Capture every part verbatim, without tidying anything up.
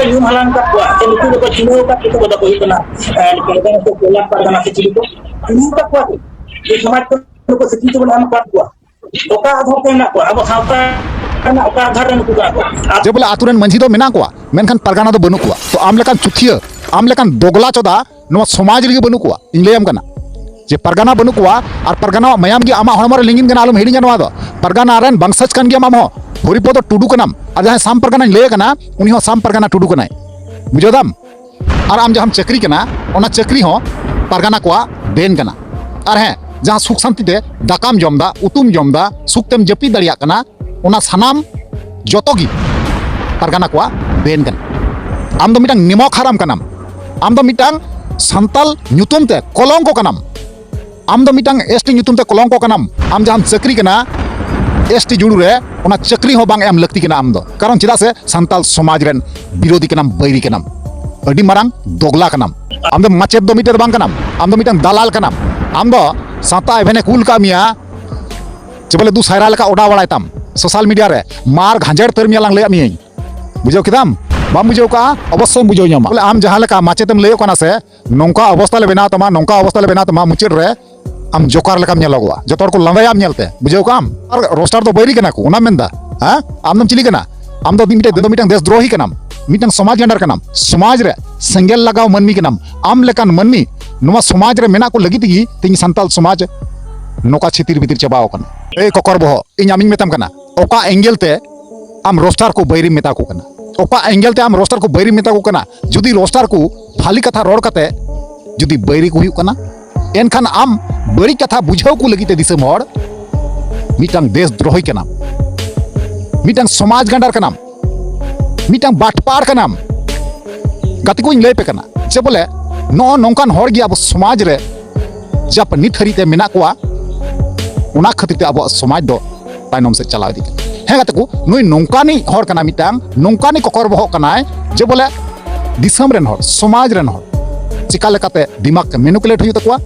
ᱧᱩᱢ ᱦᱟᱞᱟᱝ ᱟᱠᱟᱫ ᱠᱚᱣᱟ, ᱥᱮ ᱱᱩᱠᱩ ᱫᱚᱠᱚ ᱪᱤᱱᱦᱟᱹᱣ ᱟᱠᱟᱫ ᱠᱚ, ᱱᱩᱠᱩ ᱫᱚᱠᱚ ᱦᱩᱭᱩᱜ ᱠᱟᱱᱟ, ᱮ, ᱱᱩᱠᱩ ᱫᱚ ᱠᱚ ᱠᱚᱞᱟᱯ ᱯᱟᱨᱜᱟᱱᱟ ᱥᱮ ᱪᱤᱞᱤ ᱠᱚ, ᱪᱤᱱᱦᱟᱹᱣ ᱟᱠᱟᱫ ᱠᱚᱣᱟ ᱠᱚ᱾ ᱡᱮ ᱥᱚᱢᱟᱡᱽ ᱠᱷᱚᱱ ᱱᱩᱠᱩ ᱥᱤᱠᱠᱷᱤᱛ ᱵᱚᱱ ᱮᱢ ᱟᱠᱟᱫ ᱠᱚᱣᱟ᱾ ᱚᱠᱟ ᱟᱫᱷᱟᱨ ᱛᱮ ᱢᱮᱱᱟᱜ ᱠᱚᱣᱟ? ᱟᱵᱚ ᱥᱟᱶᱛᱟ ᱨᱮᱱᱟᱜ ᱚᱠᱟ ᱟᱫᱷᱟᱨ ᱨᱮ ᱱᱩᱠᱩ ᱠᱟᱱᱟ ᱠᱚ? ᱡᱮ ᱵᱚᱞᱮ ᱟᱛᱳ ᱨᱮᱱ ᱢᱟᱹᱡᱷᱤ ᱫᱚ ᱢᱮᱱᱟᱜ ᱠᱚᱣᱟ, ᱢᱮᱱᱠᱷᱟᱱ ᱯᱟᱨᱜᱟᱱᱟ ᱫᱚ ᱵᱟᱹᱱᱩᱜ ᱠᱚᱣᱟ᱾ ᱛᱚ ᱟᱢ ᱞᱮᱠᱟᱱ ᱪᱩᱛᱷᱤᱭᱟᱹ, ᱟᱢ ᱞᱮᱠᱟᱱ ᱫᱚᱜᱽᱞᱟ ᱪᱚᱫᱟ ᱱᱚᱣᱟ ᱥᱚᱢᱟᱡᱽ ᱨᱮᱜᱮ ᱵᱟᱹᱱᱩᱜ ᱠᱚᱣᱟ, ᱤᱧ ᱞᱟᱹᱭᱟᱢ ᱠᱟᱱᱟ᱾ ᱡᱮ ᱯᱟᱨᱜᱟᱱᱟ ᱵᱟᱹᱱᱩᱜ ᱠᱚᱣᱟ, ᱟᱨ ᱯᱟᱨᱜᱟᱱᱟᱣᱟᱜ ᱢᱟᱭᱟᱢ ᱜᱮ ᱟᱢᱟᱜ ᱦᱚᱲᱢᱚ ᱨᱮ ᱞᱤᱸᱜᱤᱱ ᱠᱟᱱᱟ, ᱟᱞᱚᱢ ᱦᱤᱲᱤᱧᱟ ᱱᱚᱣᱟ ᱫᱚ᱾ ᱯᱟᱨᱜᱟᱱᱟ ᱨᱮᱱ ᱵᱚᱝᱥᱚᱡᱽ ᱠᱟᱱ ᱜᱮᱭᱟᱢ ᱟᱢ ᱦᱚᱸ᱾ ᱦᱚᱨᱤᱯᱚᱫᱚ ᱴᱩᱰᱩ ᱠᱟᱱᱟᱢ, ᱟᱨ ᱡᱟᱦᱟᱸᱭ ᱥᱟᱢ ᱯᱟᱨᱜᱟᱱᱟᱧ ᱞᱟᱹᱭ ᱠᱟᱱᱟ, ᱩᱱᱤ ᱦᱚᱸ ᱥᱟᱢ ᱯᱟᱨᱜᱟᱱᱟ ᱴᱩᱰᱩ ᱠᱟᱱᱟᱭ᱾ ᱵᱩᱡᱷᱟᱹᱣ ᱫᱟᱢ? ᱟᱨ ᱟᱢ ᱡᱟᱦᱟᱸᱢ ᱪᱟᱹᱠᱨᱤ ᱠᱟᱱᱟ, ᱚᱱᱟ ᱪᱟᱹᱠᱨᱤ ᱦᱚᱸ ᱯᱟᱨᱜᱟᱱᱟ ᱠᱚᱣᱟᱜ ᱫᱮᱱ ᱠᱟᱱᱟ᱾ ᱟᱨ ᱦᱮᱸ, ᱡᱟᱦᱟᱸ ᱥᱩᱠ ᱥᱟᱱᱛᱤ ᱛᱮ ᱫᱟᱠᱟᱢ ᱡᱚᱢ ᱫᱟ, ᱩᱛᱩᱢ ᱡᱚᱢ ᱫᱟ, ᱥᱩᱠ ᱛᱮᱢ ᱡᱟᱹᱯᱤᱫ ᱫᱟᱲᱮᱭᱟᱜ ᱠᱟᱱᱟ, ᱚᱱᱟ ᱥᱟᱱᱟᱢ ᱡᱚᱛᱚ ᱜᱮ ᱯᱟᱨᱜᱟᱱᱟ ᱠᱚᱣᱟᱜ ᱫᱮᱱ ᱠᱟᱱᱟ᱾ ᱟᱢ ᱫᱚ ᱢᱤᱫᱴᱟᱝ ᱱᱤᱢᱚᱠ ᱦᱟᱨᱟᱢ ᱠᱟᱱᱟᱢ᱾ ᱟᱢ ᱫᱚ ᱢᱤᱫᱴᱟᱝ ᱥᱟᱱᱛᱟᱞ ᱧᱩᱛᱩᱢ ᱛᱮ ᱠᱚᱞᱚᱝᱠᱚ ᱠᱟᱱᱟᱢ᱾ ᱟᱢ ᱫᱚ ᱢᱤᱫᱴᱟᱝ ᱮᱥ ᱴᱤ ᱧᱩᱛᱩᱢ ᱛᱮ ᱠᱚᱞᱚᱝᱠᱚ ᱠᱟᱱᱟᱢ᱾ ᱟᱢ ᱡᱟᱦᱟᱸᱢ ᱪᱟᱹᱠᱨᱤ ᱠᱟᱱᱟ ᱮᱥ ᱴᱤ ᱡᱩᱲᱩ ᱨᱮ, ᱚᱱᱟ ᱪᱟᱹᱠᱨᱤ ᱦᱚᱸ ᱵᱟᱝ ᱮᱢ ᱞᱟᱹᱠᱛᱤ ᱠᱟᱱᱟ ᱟᱢ ᱫᱚ, ᱠᱟᱨᱚᱱ ᱪᱮᱫᱟᱜ ᱥᱮ ᱥᱟᱱᱛᱟᱞ ᱥᱚᱢᱟᱡᱽ ᱨᱮᱱ ᱵᱤᱨᱳᱫᱷᱤ ᱠᱟᱱᱟᱢ, ᱵᱟᱹᱭᱨᱤ ᱠᱟᱱᱟᱢ, ᱟᱹᱰᱤ ᱢᱟᱨᱟᱝ ᱫᱚᱜᱽᱞᱟ ᱠᱟᱱᱟᱢ᱾ ᱟᱢ ᱫᱚ ᱢᱟᱪᱮᱫ ᱫᱚ ᱢᱤᱫᱴᱮᱱ ᱫᱚ ᱵᱟᱝ ᱠᱟᱱᱟᱢ, ᱟᱢ ᱫᱚ ᱢᱤᱫᱴᱟᱝ ᱫᱟᱞᱟᱞ ᱠᱟᱱᱟᱢ᱾ ᱟᱢ ᱫᱚ ᱥᱟᱶᱛᱟ ᱮᱵᱷᱮᱱᱮ ᱠᱩᱞ ᱠᱟᱜ ᱢᱮᱭᱟ, ᱪᱮ ᱵᱚᱞᱮ ᱫᱩ ᱥᱟᱭᱨᱟ ᱞᱮᱠᱟ ᱚᱰᱟᱣ ᱵᱟᱲᱟᱭ ᱛᱟᱢ ᱥᱳᱥᱟᱞ ᱢᱤᱰᱤᱭᱟ ᱨᱮ, ᱢᱟᱨ ᱜᱷᱟᱸᱡᱮᱲ ᱛᱟᱹᱨ ᱢᱮᱭᱟ ᱞᱟᱝ ᱞᱟᱹᱭᱟᱫ ᱢᱤᱭᱟᱹᱧ᱾ ᱵᱩᱡᱷᱟᱹᱣ ᱠᱮᱫᱟᱢ? ᱵᱟᱢ ᱵᱩᱡᱷᱟᱹᱣ ᱠᱟᱜᱼᱟ? ᱚᱵᱚᱥᱥᱳᱭᱮᱢ ᱵᱩᱡᱷᱟᱹᱣ ᱧᱟᱢᱟ᱾ ᱵᱚᱞᱮ ᱟᱢ ᱡᱟᱦᱟᱸ ᱞᱮᱠᱟ ᱢᱟᱪᱮᱫ ᱮᱢ ᱞᱟᱹᱭᱚᱜ ᱠᱟᱱᱟ ᱥᱮ, ᱱᱚᱝᱠᱟ ᱚᱵᱚᱥᱛᱟ ᱞᱮ ᱵᱮᱱᱟᱣ ᱛᱟᱢᱟ, ᱱᱚᱝᱠᱟ ᱚᱵᱚᱥᱛᱟ ᱞᱮ ᱵᱮᱱᱟᱣ ᱛᱟᱢᱟ, ᱢᱩᱪᱟᱹᱫ ᱨᱮ ᱟᱢ ᱡᱚᱠᱟᱨ ᱞᱮᱠᱟᱢ ᱧᱮᱞᱚᱜᱚᱜᱼᱟ᱾ ᱡᱚᱛᱚ ᱦᱚᱲ ᱠᱚ ᱞᱟᱸᱫᱟᱭᱟ ᱟᱢ ᱧᱮᱞᱛᱮ, ᱵᱩᱡᱷᱟᱹᱣ ᱠᱟᱜᱼᱟᱢ? ᱟᱨ ᱨᱳᱥᱴᱟᱨ ᱫᱚ ᱵᱟᱹᱭᱨᱤ ᱠᱟᱱᱟ ᱠᱚ, ᱚᱱᱟᱢ ᱢᱮᱱᱫᱟ? ᱦᱮᱸ, ᱟᱢ ᱫᱚᱢ ᱪᱤᱞᱤ ᱠᱟᱱᱟ? ᱟᱢ ᱫᱚ ᱢᱤᱫᱴᱮᱱ, ᱫᱚ ᱢᱤᱫᱴᱟᱝ ᱫᱮᱥ ᱫᱨᱳᱦᱤ ᱠᱟᱱᱟᱢ, ᱢᱤᱫᱴᱟᱝ ᱥᱚᱢᱟᱡᱽ ᱜᱟᱸᱰᱟᱨ ᱠᱟᱱᱟᱢ, ᱥᱚᱢᱟᱡᱽ ᱨᱮ ᱥᱮᱸᱜᱮᱞ ᱞᱟᱜᱟᱣ ᱢᱟᱹᱱᱢᱤ ᱠᱟᱱᱟᱢ᱾ ᱟᱢ ᱞᱮᱠᱟᱱ ᱢᱟᱹᱱᱢᱤ ᱱᱚᱣᱟ ᱥᱚᱢᱟᱡᱽ ᱨᱮ ᱢᱮᱱᱟᱜ ᱠᱚ ᱞᱟᱹᱜᱤᱫ ᱛᱮᱜᱮ ᱛᱮᱦᱮᱧ ᱥᱟᱱᱛᱟᱞ ᱥᱚᱢᱟᱡᱽ ᱱᱚᱝᱠᱟ ᱪᱷᱤᱛᱤᱨ ᱵᱤᱛᱤᱨ ᱪᱟᱵᱟᱣ ᱠᱟᱱᱟ᱾ ᱮᱭ ᱠᱚᱠᱚᱨ ᱵᱚᱦᱚᱜ, ᱤᱧ ᱟᱢᱤᱧ ᱢᱮᱛᱟᱢ ᱠᱟᱱᱟ, ᱚᱠᱟ ᱮᱝᱜᱮᱞ ᱛᱮ ᱟᱢ ᱨᱳᱥᱴᱟᱨ ᱠᱚ ᱵᱟᱹᱭᱨᱤᱢ ᱢᱮᱛᱟ ᱠᱚ ᱠᱟᱱᱟ? ᱚᱠᱟ ᱮᱝᱜᱮᱞ ᱛᱮ ᱟᱢ ᱨᱳᱥᱴᱟᱨ ᱠᱚ ᱵᱟᱹᱭᱨᱤᱢ ᱢᱮᱛᱟ ᱠᱚ ᱠᱟᱱᱟ? ᱡᱩᱫᱤ ᱨᱳᱥᱴᱟᱨ ᱠᱚ ᱵᱷᱟᱞᱤ ᱠᱟᱛᱷᱟ ᱨᱚᱲ ᱠᱟᱛᱮ ᱡᱩᱫᱤ ᱵᱟᱹᱭᱨᱤ ᱠᱚ ᱦᱩᱭᱩᱜ ᱠᱟᱱᱟ, ᱮᱱᱠᱷᱟᱱ ᱟᱢ ᱵᱟᱹᱲᱤᱡ ᱠᱟᱛᱷᱟ ᱵᱩᱡᱷᱟᱹᱣ ᱠᱚ ᱞᱟᱹᱜᱤᱫ ᱛᱮ ᱫᱤᱥᱚᱢ ᱦᱚᱲ ᱢᱤᱫᱴᱟᱝ ᱫᱮᱥ ᱫᱨᱳᱦᱤ ᱠᱟᱱᱟᱢ, ᱢᱤᱫᱴᱟᱝ ᱥᱚᱢᱟᱡᱽ ᱜᱟᱸᱰᱟᱨ ᱠᱟᱱᱟᱢ, ᱢᱤᱫᱴᱟᱝ ᱵᱟᱴᱯᱟᱲ ᱠᱟᱱᱟᱢ᱾ ᱜᱟᱛᱮ ᱠᱚᱧ ᱞᱟᱹᱭ ᱯᱮ ᱠᱟᱱᱟ ᱡᱮ ᱵᱚᱞᱮ ᱱᱚᱜᱼᱚ ᱱᱚᱝᱠᱟᱱ ᱦᱚᱲ ᱜᱮ ᱟᱵᱚ ᱥᱚᱢᱟᱡᱽ ᱨᱮ ᱡᱟᱯ ᱱᱤᱛ ᱦᱟᱹᱨᱤᱡ ᱛᱮ ᱢᱮᱱᱟᱜ ᱠᱚᱣᱟ, ᱚᱱᱟ ᱠᱷᱟᱹᱛᱤᱨ ᱛᱮ ᱟᱵᱚᱣᱟᱜ ᱥᱚᱢᱟᱡᱽ ᱫᱚ ᱛᱟᱭᱱᱚᱢ ᱥᱮᱫ ᱪᱟᱞᱟᱣ ᱤᱫᱤᱜ ᱠᱟᱱᱟ᱾ ᱦᱮᱸ ᱜᱟᱛᱮ ᱠᱚ, ᱱᱩᱭ ᱱᱚᱝᱠᱟᱱᱤᱡ ᱦᱚᱲ ᱠᱟᱱᱟᱭ, ᱢᱤᱫᱴᱟᱝ ᱱᱚᱝᱠᱟᱱᱤᱡ ᱠᱚᱠᱚᱨ ᱵᱚᱦᱚᱜ ᱠᱟᱱᱟᱭ ᱡᱮ ᱵᱚᱞᱮ ᱫᱤᱥᱚᱢ ᱨᱮᱱ ᱦᱚᱲ, ᱥᱚᱢᱟᱡᱽ ᱨᱮᱱ ᱦᱚᱲ ᱪᱮᱠᱟ ᱞᱮᱠᱟᱛᱮ ᱫᱤᱢᱟᱜᱽ ᱢᱮᱱᱩᱯᱩᱞᱮᱴ ᱦᱩᱭᱩᱜ ᱛᱟᱠᱚᱣᱟ,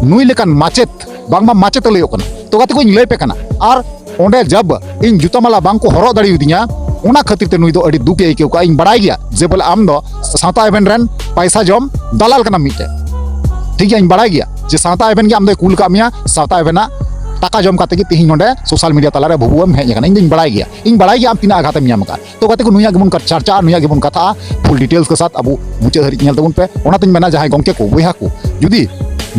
ᱱᱩᱭ ᱞᱮᱠᱟᱱ ᱢᱟᱪᱮᱫ, ᱵᱟᱝᱢᱟ ᱢᱟᱪᱮᱫ ᱮ ᱞᱟᱹᱭᱚᱜ ᱠᱟᱱᱟ᱾ ᱛᱚ ᱜᱟᱛᱮ ᱠᱚᱧ ᱞᱟᱹᱭ ᱯᱮ ᱠᱟᱱᱟ, ᱟᱨ ᱚᱸᱰᱮ ᱡᱟᱵ ᱤᱧ ᱡᱩᱛᱟᱹ ᱢᱟᱞᱟ ᱵᱟᱝ ᱠᱚ ᱦᱚᱨᱚᱜ ᱫᱟᱲᱮᱭᱟᱫᱤᱧᱟ, ᱚᱱᱟ ᱠᱷᱟᱹᱛᱤᱨ ᱛᱮ ᱱᱩᱭ ᱫᱚ ᱟᱹᱰᱤ ᱫᱩᱠ ᱮ ᱟᱹᱭᱠᱟᱹᱣ ᱠᱟᱜᱼᱟ᱾ ᱤᱧ ᱵᱟᱲᱟᱭ ᱜᱮᱭᱟ ᱡᱮ ᱵᱚᱞᱮ ᱟᱢ ᱫᱚ ᱥᱟᱶᱛᱟ ᱮᱵᱷᱮᱱ ᱨᱮᱱ ᱯᱟᱭᱥᱟ ᱡᱚᱢ ᱫᱟᱞᱟᱞ ᱠᱟᱱᱟᱢ ᱢᱤᱫᱴᱮᱱ, ᱴᱷᱤᱠ ᱜᱮᱭᱟ? ᱤᱧ ᱵᱟᱲᱟᱭ ᱜᱮᱭᱟ ᱡᱮ ᱥᱟᱶᱛᱟ ᱮᱵᱷᱮᱱ ᱜᱮ ᱟᱢ ᱫᱚᱭ ᱠᱩᱞ ᱠᱟᱜ ᱢᱮᱭᱟ, ᱥᱟᱶᱛᱟ ᱮᱵᱷᱮᱱᱟᱜ ᱴᱟᱠᱟ ᱡᱚᱢ ᱠᱟᱛᱮ ᱜᱮ ᱛᱮᱦᱮᱧ ᱱᱚᱰᱮ ᱥᱳᱥᱟᱞ ᱢᱤᱰᱤᱭᱟ ᱛᱟᱞᱟᱨᱮ ᱵᱷᱩᱵᱩ ᱮᱢ ᱦᱮᱡ ᱟᱠᱟᱱᱟ᱾ ᱤᱧ ᱫᱚᱧ ᱵᱟᱲᱟᱭ ᱜᱮᱭᱟ, ᱤᱧ ᱵᱟᱲᱟᱭ ᱜᱮᱭᱟ ᱟᱢ ᱛᱤᱱᱟᱹᱜ ᱟᱜᱷᱟᱛ ᱮᱢ ᱧᱟᱢ ᱟᱠᱟᱫ᱾ ᱛᱚ ᱜᱟᱛᱮ ᱠᱚ, ᱱᱩᱭᱟᱜ ᱜᱮᱵᱚᱱ ᱠᱟᱛ-, ᱪᱟᱨᱪᱟᱜᱼᱟ, ᱱᱩᱭᱟᱜ ᱜᱮᱵᱚᱱ ᱠᱟᱛᱷᱟᱜᱼᱟ ᱯᱷᱩᱞ ᱰᱤᱴᱮᱞᱥ ᱠᱚ ᱥᱟᱛ᱾ ᱟᱵᱚ ᱢᱩᱪᱟᱹᱫ ᱦᱟᱹᱨᱤᱡ ᱧᱮᱞ ᱛᱟᱵᱚᱱ ᱯᱮ᱾ ᱚᱱᱟᱛᱤᱧ ᱢᱮᱱᱟ, ᱡᱟᱦᱟᱸᱭ ᱜᱚᱢᱠᱮ ᱠᱚ, ᱵᱚᱭᱦᱟ ᱠᱚ, ᱡᱩᱫᱤ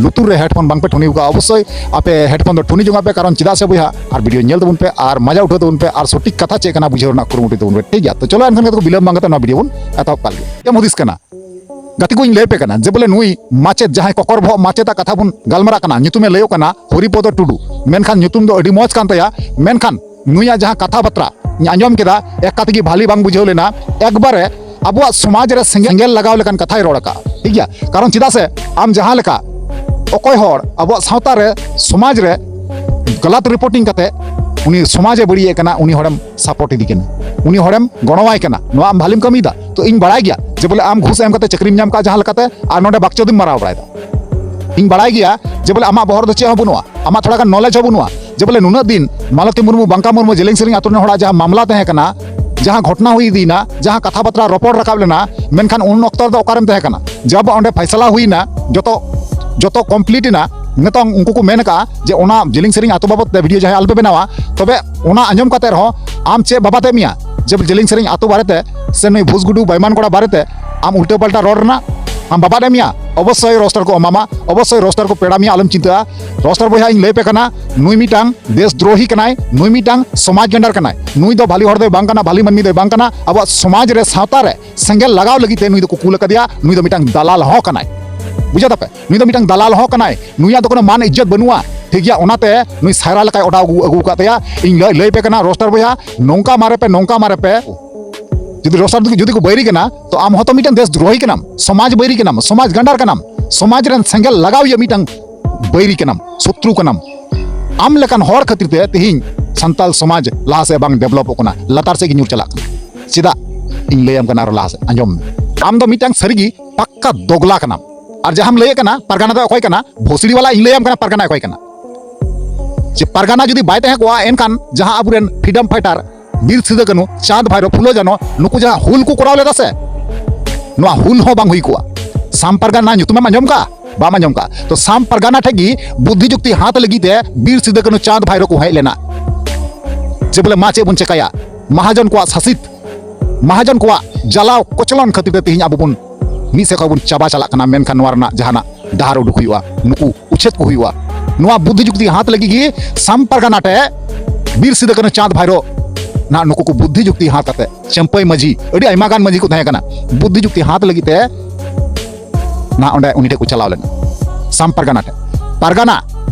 ᱞᱩᱛᱩᱨ ᱨᱮ ᱦᱮᱰᱯᱷᱳᱱ ᱵᱟᱝ ᱯᱮ ᱴᱷᱩᱱᱤ ᱟᱠᱟᱫᱼᱟ, ᱚᱵᱚᱥᱥᱳᱭ ᱟᱯᱮ ᱦᱮᱰᱯᱷᱳᱱ ᱫᱚ ᱴᱷᱩᱱᱤ ᱡᱚᱝ ᱟᱯᱮ, ᱠᱟᱨᱚᱱ ᱪᱮᱫᱟᱜ ᱥᱮ ᱵᱚᱭᱦᱟ, ᱟᱨ ᱵᱷᱤᱰᱤᱭᱳ ᱧᱮᱞ ᱛᱟᱵᱚᱱ ᱯᱮ ᱟᱨ ᱢᱟᱡᱟ ᱩᱴᱷᱟᱹᱣ ᱛᱟᱵᱚᱱ ᱯᱮ ᱟᱨ ᱥᱚᱴᱷᱤᱠ ᱠᱟᱛᱷᱟ ᱪᱮᱫ ᱠᱟᱱᱟ ᱵᱩᱡᱷᱟᱹᱣ ᱨᱮᱱᱟᱜ ᱠᱩᱨᱩᱢᱩᱴᱩᱭ ᱛᱟᱵᱚᱱ ᱯᱮ, ᱴᱷᱤᱠ ᱜᱮᱭᱟ? ᱛᱚ ᱪᱚᱞᱚ ᱮᱱᱠᱷᱟᱱ ᱜᱟᱛᱮ ᱠᱚ, ᱵᱤᱞᱚᱢ ᱵᱟᱝ ᱠᱟᱛᱮ ᱱᱚᱣᱟ ᱵᱷᱤᱰᱤᱭᱳ ᱵᱚᱱ ᱮᱛᱚᱦᱚᱵ ᱠᱟᱜ ᱞᱮᱜᱮ᱾ ᱪᱮᱫ ᱮᱢ ᱦᱩᱫᱤᱥ ᱠᱟᱱᱟ? ᱜᱟᱛᱮ ᱠᱚᱧ ᱞᱟᱹᱭ ᱯᱮ ᱠᱟᱱᱟ ᱡᱮ ᱵᱚᱞᱮ ᱱᱩᱭ ᱢᱟᱪᱮᱫ, ᱡᱟᱦᱟᱸᱭ ᱠᱚᱠᱚᱨ ᱵᱚᱦᱚᱜ ᱢᱟᱪᱮᱛᱟᱜ ᱠᱟᱛᱷᱟ ᱵᱚᱱ ᱜᱟᱞᱢᱟᱨᱟᱜ ᱠᱟᱱᱟ, ᱧᱩᱛᱩᱢᱮ ᱞᱟᱹᱭᱚᱜ ᱠᱟᱱᱟ ᱦᱚᱨᱤᱯᱚᱫᱚ ᱴᱩᱰᱩ, ᱢᱮᱱᱠᱷᱟᱱ ᱧᱩᱛᱩᱢ ᱫᱚ ᱟᱹᱰᱤ ᱢᱚᱡᱽ ᱠᱟᱱ ᱛᱟᱭᱟ, ᱢᱮᱱᱠᱷᱟᱱ ᱱᱩᱭᱟᱜ ᱡᱟᱦᱟᱸ ᱠᱟᱛᱷᱟ ᱵᱟᱛᱨᱟ ᱤᱧ ᱟᱸᱡᱚᱢ ᱠᱮᱫᱟ, ᱮᱠ ᱠᱟᱛᱮ ᱜᱮ ᱵᱷᱟᱞᱤ ᱵᱟᱝ ᱵᱩᱡᱷᱟᱹᱣ ᱞᱮᱱᱟ᱾ ᱮᱠᱵᱟᱨᱮ ᱟᱵᱚᱣᱟᱜ ᱥᱚᱢᱟᱡᱽ ᱨᱮ ᱥᱮᱸᱜᱮᱞ, ᱥᱮᱸᱜᱮᱞ ᱞᱟᱜᱟᱣ ᱞᱮᱠᱟᱱ ᱠᱟᱛᱷᱟᱭ ᱨᱚᱲ ᱟᱠᱟᱫᱼᱟ, ᱴᱷᱤᱠ ᱜᱮᱭᱟ? ᱠᱟᱨᱚᱱ ᱪᱮᱫᱟᱜ ᱥᱮ ᱟᱢ ᱡᱟᱦᱟᱸ ᱞᱮᱠᱟ ᱚᱠᱚᱭ ᱦᱚᱲ ᱟᱵᱚᱣᱟᱜ ᱥᱟᱶᱛᱟ ᱨᱮ, ᱥᱚᱢᱟᱡᱽ ᱨᱮ ᱜᱟᱞᱟᱛ ᱨᱤᱯᱳᱨᱴᱤᱝ ᱠᱟᱛᱮ ᱩᱱᱤ ᱥᱚᱢᱟᱡᱽ ᱮ ᱵᱟᱹᱲᱤᱡ ᱮ ᱠᱟᱱᱟ, ᱩᱱᱤ ᱦᱚᱲᱮᱢ ᱥᱟᱯᱳᱨᱴ ᱤᱫᱤ ᱠᱟᱱᱟ, ᱩᱱᱤ ᱦᱚᱲᱮᱢ ᱜᱚᱲᱚᱣᱟᱭ ᱠᱟᱱᱟ, ᱱᱚᱣᱟ ᱟᱢ ᱵᱷᱟᱞᱤᱢ ᱠᱟᱹᱢᱤᱭᱮᱫᱟ᱾ ᱛᱚ ᱤᱧ ᱵᱟᱲᱟᱭ ᱜᱮᱭᱟ ᱡᱮ ᱵᱚᱞᱮ ᱟᱢ ᱜᱷᱩᱥ ᱮᱢ ᱠᱟᱛᱮ ᱪᱟᱹᱠᱨᱤᱢ ᱧᱟᱢ ᱠᱟᱜᱼᱟ ᱡᱟᱦᱟᱸ ᱞᱮᱠᱟᱛᱮ, ᱟᱨ ᱱᱚᱰᱮ ᱵᱟᱠᱪᱳᱫᱤᱢ ᱢᱟᱨᱟᱣ ᱵᱟᱲᱟᱭᱮᱫᱟ᱾ ᱤᱧ ᱵᱟᱲᱟᱭ ᱜᱮᱭᱟ ᱡᱮ ᱵᱚᱞᱮ ᱟᱢᱟᱜ ᱵᱚᱦᱚᱜ ᱨᱮᱫᱚ ᱪᱮᱫ ᱦᱚᱸ ᱵᱟᱹᱱᱩᱜᱼᱟ, ᱟᱢᱟᱜ ᱛᱷᱚᱲᱟ ᱜᱟᱱ ᱱᱚᱞᱮᱡᱽ ᱦᱚᱸ ᱵᱟᱹᱱᱩᱜᱼᱟ᱾ ᱡᱮ ᱵᱚᱞᱮ ᱱᱩᱱᱟᱹᱜ ᱫᱤᱱ ᱢᱟᱞᱚᱛᱤ ᱢᱩᱨᱢᱩ, ᱵᱟᱝᱠᱟ ᱢᱩᱨᱢᱩ, ᱡᱮᱞᱮᱝ ᱥᱮᱨᱮᱧ ᱟᱛᱳ ᱨᱮᱱ ᱦᱚᱲᱟᱜ ᱡᱟᱦᱟᱸ ᱢᱟᱢᱞᱟ ᱛᱟᱦᱮᱸ ᱠᱟᱱᱟ, ᱡᱟᱦᱟᱸ ᱜᱷᱚᱴᱱᱟ ᱦᱩᱭ ᱤᱫᱤᱭᱮᱱᱟ, ᱡᱟᱦᱟᱸ ᱠᱟᱛᱷᱟ ᱵᱟᱛᱨᱟ ᱨᱚᱯᱚᱲ ᱨᱟᱠᱟᱵ ᱞᱮᱱᱟ, ᱢᱮᱱᱠᱷᱟᱱ ᱩᱱ ᱚᱠᱛᱚ ᱨᱮᱫᱚ ᱚᱠᱟᱨᱮᱢ ᱛᱟᱦᱮᱸ ᱠᱟᱱᱟ? ᱡᱟᱵ ᱚᱸᱰᱮ ᱯᱷᱟᱭᱥᱟᱞᱟ ᱦᱩᱭᱱᱟ, ᱡᱚᱛᱚ, ᱡᱚᱛᱚ ᱠᱚᱢᱯᱞᱤᱴ ᱮᱱᱟ, ᱱᱤᱛᱚᱝ ᱩᱱᱠᱩ ᱠᱚ ᱢᱮᱱ ᱟᱠᱟᱫᱼᱟ ᱡᱮ ᱚᱱᱟ ᱡᱮᱞᱮᱝ ᱥᱮᱨᱮᱧ ᱟᱛᱳ ᱵᱟᱵᱚᱫ ᱛᱮ ᱵᱷᱤᱰᱤᱭᱳ ᱡᱟᱦᱟᱸᱭ ᱟᱞᱚᱯᱮ ᱵᱮᱱᱟᱣᱟ᱾ ᱛᱚᱵᱮ ᱚᱱᱟ ᱟᱸᱡᱚᱢ ᱠᱟᱛᱮ ᱨᱮᱦᱚᱸ ᱟᱢ ᱪᱮᱫ ᱵᱟᱵᱟᱛ ᱮᱫ ᱢᱮᱭᱟ ᱡᱮ ᱡᱮᱞᱮᱝ ᱥᱮᱨᱮᱧ ᱟᱛᱳ ᱵᱟᱨᱮᱛᱮ ᱥᱮ ᱱᱩᱭ ᱵᱷᱩᱥ ᱜᱩᱰᱩ ᱵᱟᱭᱢᱟᱱ ᱠᱚᱲᱟ ᱵᱟᱨᱮᱛᱮ ᱟᱢ ᱩᱞᱴᱟᱹ ᱯᱟᱞᱴᱟ ᱨᱚᱲ ᱨᱮᱱᱟᱜ ᱟᱢ ᱵᱟᱵᱟᱛ ᱮᱫ ᱢᱮᱭᱟ? ᱚᱵᱚᱥᱥᱳᱭ ᱨᱳᱥᱴᱟᱨ ᱠᱚ ᱮᱢᱟᱢᱟ, ᱚᱵᱚᱥᱥᱳᱭ ᱨᱳᱥᱴᱟᱨ ᱠᱚ ᱯᱮᱲᱟ ᱢᱮᱭᱟ, ᱟᱞᱚᱢ ᱪᱤᱱᱛᱟᱹᱜᱼᱟ᱾ ᱨᱳᱥᱴᱟᱨ ᱵᱚᱭᱦᱟ, ᱤᱧ ᱞᱟᱹᱭ ᱯᱮ ᱠᱟᱱᱟ, ᱱᱩᱭ ᱢᱤᱫᱴᱟᱝ ᱫᱮᱥ ᱫᱨᱳᱦᱤ ᱠᱟᱱᱟᱭ, ᱱᱩᱭ ᱢᱤᱫᱴᱟᱝ ᱥᱚᱢᱟᱡᱽ ᱜᱟᱸᱰᱟᱨ ᱠᱟᱱᱟᱭ᱾ ᱱᱩᱭ ᱫᱚ ᱵᱷᱟᱞᱤ ᱦᱚᱲ ᱫᱚᱭ ᱵᱟᱝ ᱠᱟᱱᱟ, ᱵᱷᱟᱞᱤ ᱢᱟᱹᱱᱢᱤ ᱫᱚᱭ ᱵᱟᱝ ᱠᱟᱱᱟ᱾ ᱟᱵᱚᱣᱟᱜ ᱥᱚᱢᱟᱡᱽ ᱨᱮ, ᱥᱟᱶᱛᱟ ᱨᱮ ᱥᱮᱸᱜᱮᱞ ᱞᱟᱜᱟᱣ ᱞᱟᱹᱜᱤᱫ ᱛᱮ ᱱᱩᱭ ᱫᱚᱠᱚ ᱠᱩᱞ ᱟᱠᱟᱫᱮᱭᱟ, ᱱᱩᱭ ᱫᱚ ᱢᱤᱫᱴᱟᱝ ᱫᱟᱞᱟᱞ ᱦᱚᱸ ᱠᱟᱱᱟᱭ᱾ ᱵᱩᱡᱷᱟᱹᱣ ᱫᱟᱯᱮ? ᱱᱩᱭ ᱫᱚ ᱢᱤᱫᱴᱟᱝ ᱫᱟᱞᱟᱞ ᱦᱚᱸ ᱠᱟᱱᱟᱭ, ᱱᱩᱭᱟᱜ ᱫᱚ ᱠᱳᱱᱳ ᱢᱟᱱ ᱤᱡᱽᱡᱚᱛ ᱵᱟᱹᱱᱩᱜᱼᱟ᱾ ᱴᱷᱤᱠ ᱜᱮᱭᱟ, ᱚᱱᱟᱛᱮ ᱱᱩᱭ ᱥᱟᱭᱨᱟ ᱞᱮᱠᱟᱭ ᱚᱰᱟᱣ ᱟᱹᱜᱩ, ᱟᱹᱜᱩ ᱟᱠᱟᱫ ᱛᱟᱭᱟ᱾ ᱤᱧ ᱞᱟᱹᱭ, ᱞᱟᱹᱭ ᱯᱮ ᱠᱟᱱᱟ ᱨᱳᱥᱴᱟᱨ ᱵᱚᱭᱦᱟ, ᱱᱚᱝᱠᱟ ᱢᱟᱨᱮ ᱯᱮ, ᱱᱚᱝᱠᱟ ᱢᱟᱨᱮ ᱯᱮ᱾ ᱡᱩᱫᱤ ᱨᱳᱥᱴᱟᱨ ᱡᱩᱫᱤ ᱠᱚ ᱵᱟᱹᱭᱨᱤ ᱠᱟᱱᱟ, ᱛᱚ ᱟᱢ ᱦᱚᱸᱛᱚ ᱢᱤᱫᱴᱟᱝ ᱫᱮᱥ ᱫᱨᱳᱦᱤ ᱠᱟᱱᱟᱢ, ᱥᱚᱢᱟᱡᱽ ᱵᱟᱹᱭᱨᱤ ᱠᱟᱱᱟᱢ, ᱥᱚᱢᱟᱡᱽ ᱜᱟᱸᱰᱟᱨ ᱠᱟᱱᱟᱢ, ᱥᱚᱢᱟᱡᱽ ᱨᱮᱱ ᱥᱮᱸᱜᱮᱞ ᱞᱟᱜᱟᱣ ᱤᱭᱟᱹ ᱢᱤᱫᱴᱟᱝ ᱵᱟᱹᱭᱨᱤ ᱠᱟᱱᱟᱢ, ᱥᱚᱛᱨᱩ ᱠᱟᱱᱟᱢ᱾ ᱟᱢ ᱞᱮᱠᱟᱱ ᱦᱚᱲ ᱠᱷᱟᱹᱛᱤᱨ ᱛᱮ ᱛᱮᱦᱮᱧ ᱥᱟᱱᱛᱟᱞ ᱥᱚᱢᱟᱡᱽ ᱞᱟᱦᱟ ᱥᱮᱫ ᱵᱟᱝ ᱰᱮᱵᱷᱞᱚᱯᱚᱜ ᱠᱟᱱᱟ, ᱞᱟᱛᱟᱨ ᱥᱮᱫ ᱜᱮ ᱧᱩᱨ ᱪᱟᱞᱟᱜ ᱠᱟᱱᱟ᱾ ᱪᱮᱫᱟᱜ? ᱤᱧ ᱞᱟᱹᱭᱟᱢ ᱠᱟᱱᱟ, ᱟᱨᱚ ᱞᱟᱦᱟ ᱥᱮᱫ ᱟᱸᱡᱚᱢ ᱢᱮ᱾ ᱟᱢ ᱫᱚ ᱢᱤᱫᱴᱟᱝ ᱥᱟᱹᱨᱤᱜᱮ ᱯᱟᱠᱠᱟ ᱫᱚᱜᱽᱞᱟ ᱠᱟᱱᱟᱢ᱾ ᱟᱨ ᱡᱟᱦᱟᱸᱢ ᱞᱟᱹᱭᱮᱫ ᱠᱟᱱᱟ ᱯᱟᱨᱜᱟᱱᱟ ᱫᱚ ᱚᱠᱚᱭ ᱠᱟᱱᱟ, ᱵᱷᱳᱥᱲᱤ ᱵᱟᱞᱟ, ᱤᱧ ᱞᱟᱹᱭᱟᱢ ᱠᱟᱱᱟ ᱯᱟᱨᱜᱟᱱᱟ ᱚᱠᱚᱭ ᱠᱟᱱᱟ᱾ ᱡᱮ ᱯᱟᱨᱜᱟᱱᱟ ᱡᱩᱫᱤ ᱵᱟᱭ ᱛᱟᱦᱮᱸ ᱠᱚᱜᱼᱟ, ᱮᱱᱠᱷᱟᱱ ᱡᱟᱦᱟᱸ ᱟᱵᱚᱨᱮᱱ ᱯᱷᱨᱤᱰᱚᱢ ᱯᱷᱟᱭᱴᱟᱨ ᱵᱤᱨ ᱥᱤᱫᱩ ᱠᱟᱹᱱᱩ, ᱪᱟᱸᱫᱽ ᱵᱷᱟᱭᱨᱚ, ᱯᱷᱩᱞᱳ ᱡᱷᱟᱱᱚ, ᱱᱩᱠᱩ ᱡᱟᱦᱟᱸ ᱦᱩᱞ ᱠᱚ ᱠᱚᱨᱟᱣ ᱞᱮᱫᱟ ᱥᱮ, ᱱᱚᱣᱟ ᱦᱩᱞ ᱦᱚᱸ ᱵᱟᱝ ᱦᱩᱭ ᱠᱚᱜᱼᱟ᱾ ᱥᱟᱢ ᱯᱟᱨᱜᱟᱱᱟ ᱧᱩᱛᱩᱢᱮᱢ ᱟᱸᱡᱚᱢ ᱠᱟᱜᱼᱟ? ᱵᱟᱢ ᱟᱸᱡᱚᱢ ᱠᱟᱜᱼᱟ? ᱛᱚ ᱥᱟᱢ ᱯᱟᱨᱜᱟᱱᱟ ᱴᱷᱮᱡ ᱜᱮ ᱵᱩᱫᱽᱫᱷᱤ ᱡᱩᱠᱛᱤ ᱦᱟᱛ ᱞᱟᱹᱜᱤᱫ ᱛᱮ ᱵᱤᱨ ᱥᱤᱫᱩ ᱠᱟᱹᱱᱩ, ᱪᱟᱸᱫᱽ ᱵᱷᱟᱭᱨᱚ ᱠᱚ ᱦᱮᱡ ᱞᱮᱱᱟ, ᱡᱮ ᱵᱚᱞᱮ ᱢᱟ ᱪᱮᱫ ᱵᱚᱱ ᱪᱮᱠᱟᱭᱟ, ᱢᱟᱦᱟᱡᱚᱱ ᱠᱚᱣᱟᱜ ᱥᱟᱥᱤᱛ, ᱢᱟᱦᱟᱡᱚᱱ ᱠᱚᱣᱟᱜ ᱡᱟᱞᱟᱣ ᱠᱚᱪᱞᱚᱱ ᱠᱷᱟᱹᱛᱤᱨ ᱛᱮ ᱛᱮᱦᱮᱧ ᱟᱵᱚ ᱵᱚᱱ ᱢᱤᱫ ᱥᱮᱫ ᱠᱷᱚᱱ ᱵᱚᱱ ᱪᱟᱵᱟ ᱪᱟᱞᱟᱜ ᱠᱟᱱᱟ, ᱢᱮᱱᱠᱷᱟᱱ ᱱᱚᱣᱟ ᱨᱮᱱᱟᱜ ᱡᱟᱦᱟᱱᱟᱜ ᱰᱟᱦᱟᱨ ᱩᱰᱩᱠ ᱦᱩᱭᱩᱜᱼᱟ, ᱱᱩᱠᱩ ᱩᱪᱷᱮᱫ ᱠᱚ ᱦᱩᱭᱩᱜᱼᱟ᱾ ᱱᱚᱣᱟ ᱵᱩᱫᱽᱫᱷᱤ ᱡᱩᱠᱛᱤ ᱦᱟᱛ ᱞᱟᱹᱜᱤᱫ ᱜᱮ ᱥᱟᱢ ᱯᱟᱨᱜᱟᱱᱟ ᱴᱷᱮᱡ ᱵᱤᱨ ᱥᱤᱫᱩ ᱠᱟᱹᱱᱩ, ᱪᱟᱸᱫᱽ ᱵᱷᱟᱭᱨᱚ ᱱᱟᱜ ᱱᱩᱠᱩ ᱠᱚ ᱵᱩᱫᱽᱫᱷᱤ ᱡᱩᱠᱛᱤ ᱦᱟᱛ ᱠᱟᱛᱮ, ᱪᱟᱹᱢᱯᱟᱹᱭ ᱢᱟᱹᱡᱷᱤ, ᱟᱹᱰᱤ ᱟᱭᱢᱟ ᱜᱟᱱ ᱢᱟᱹᱡᱷᱤ ᱠᱚ ᱛᱟᱦᱮᱸ ᱠᱟᱱᱟ, ᱵᱩᱫᱽᱫᱷᱤ ᱡᱩᱠᱛᱤ ᱦᱟᱛ ᱞᱟᱹᱜᱤᱫ ᱛᱮ ᱱᱟᱜ ᱚᱸᱰᱮ ᱩᱱᱤ ᱴᱷᱮᱡ ᱠᱚ ᱪᱟᱞᱟᱣ ᱞᱮᱱᱟ, ᱥᱟᱢ ᱯᱟᱨᱜᱟᱱᱟ ᱴᱷᱮᱡ᱾ ᱯᱟᱨᱜᱟᱱᱟ,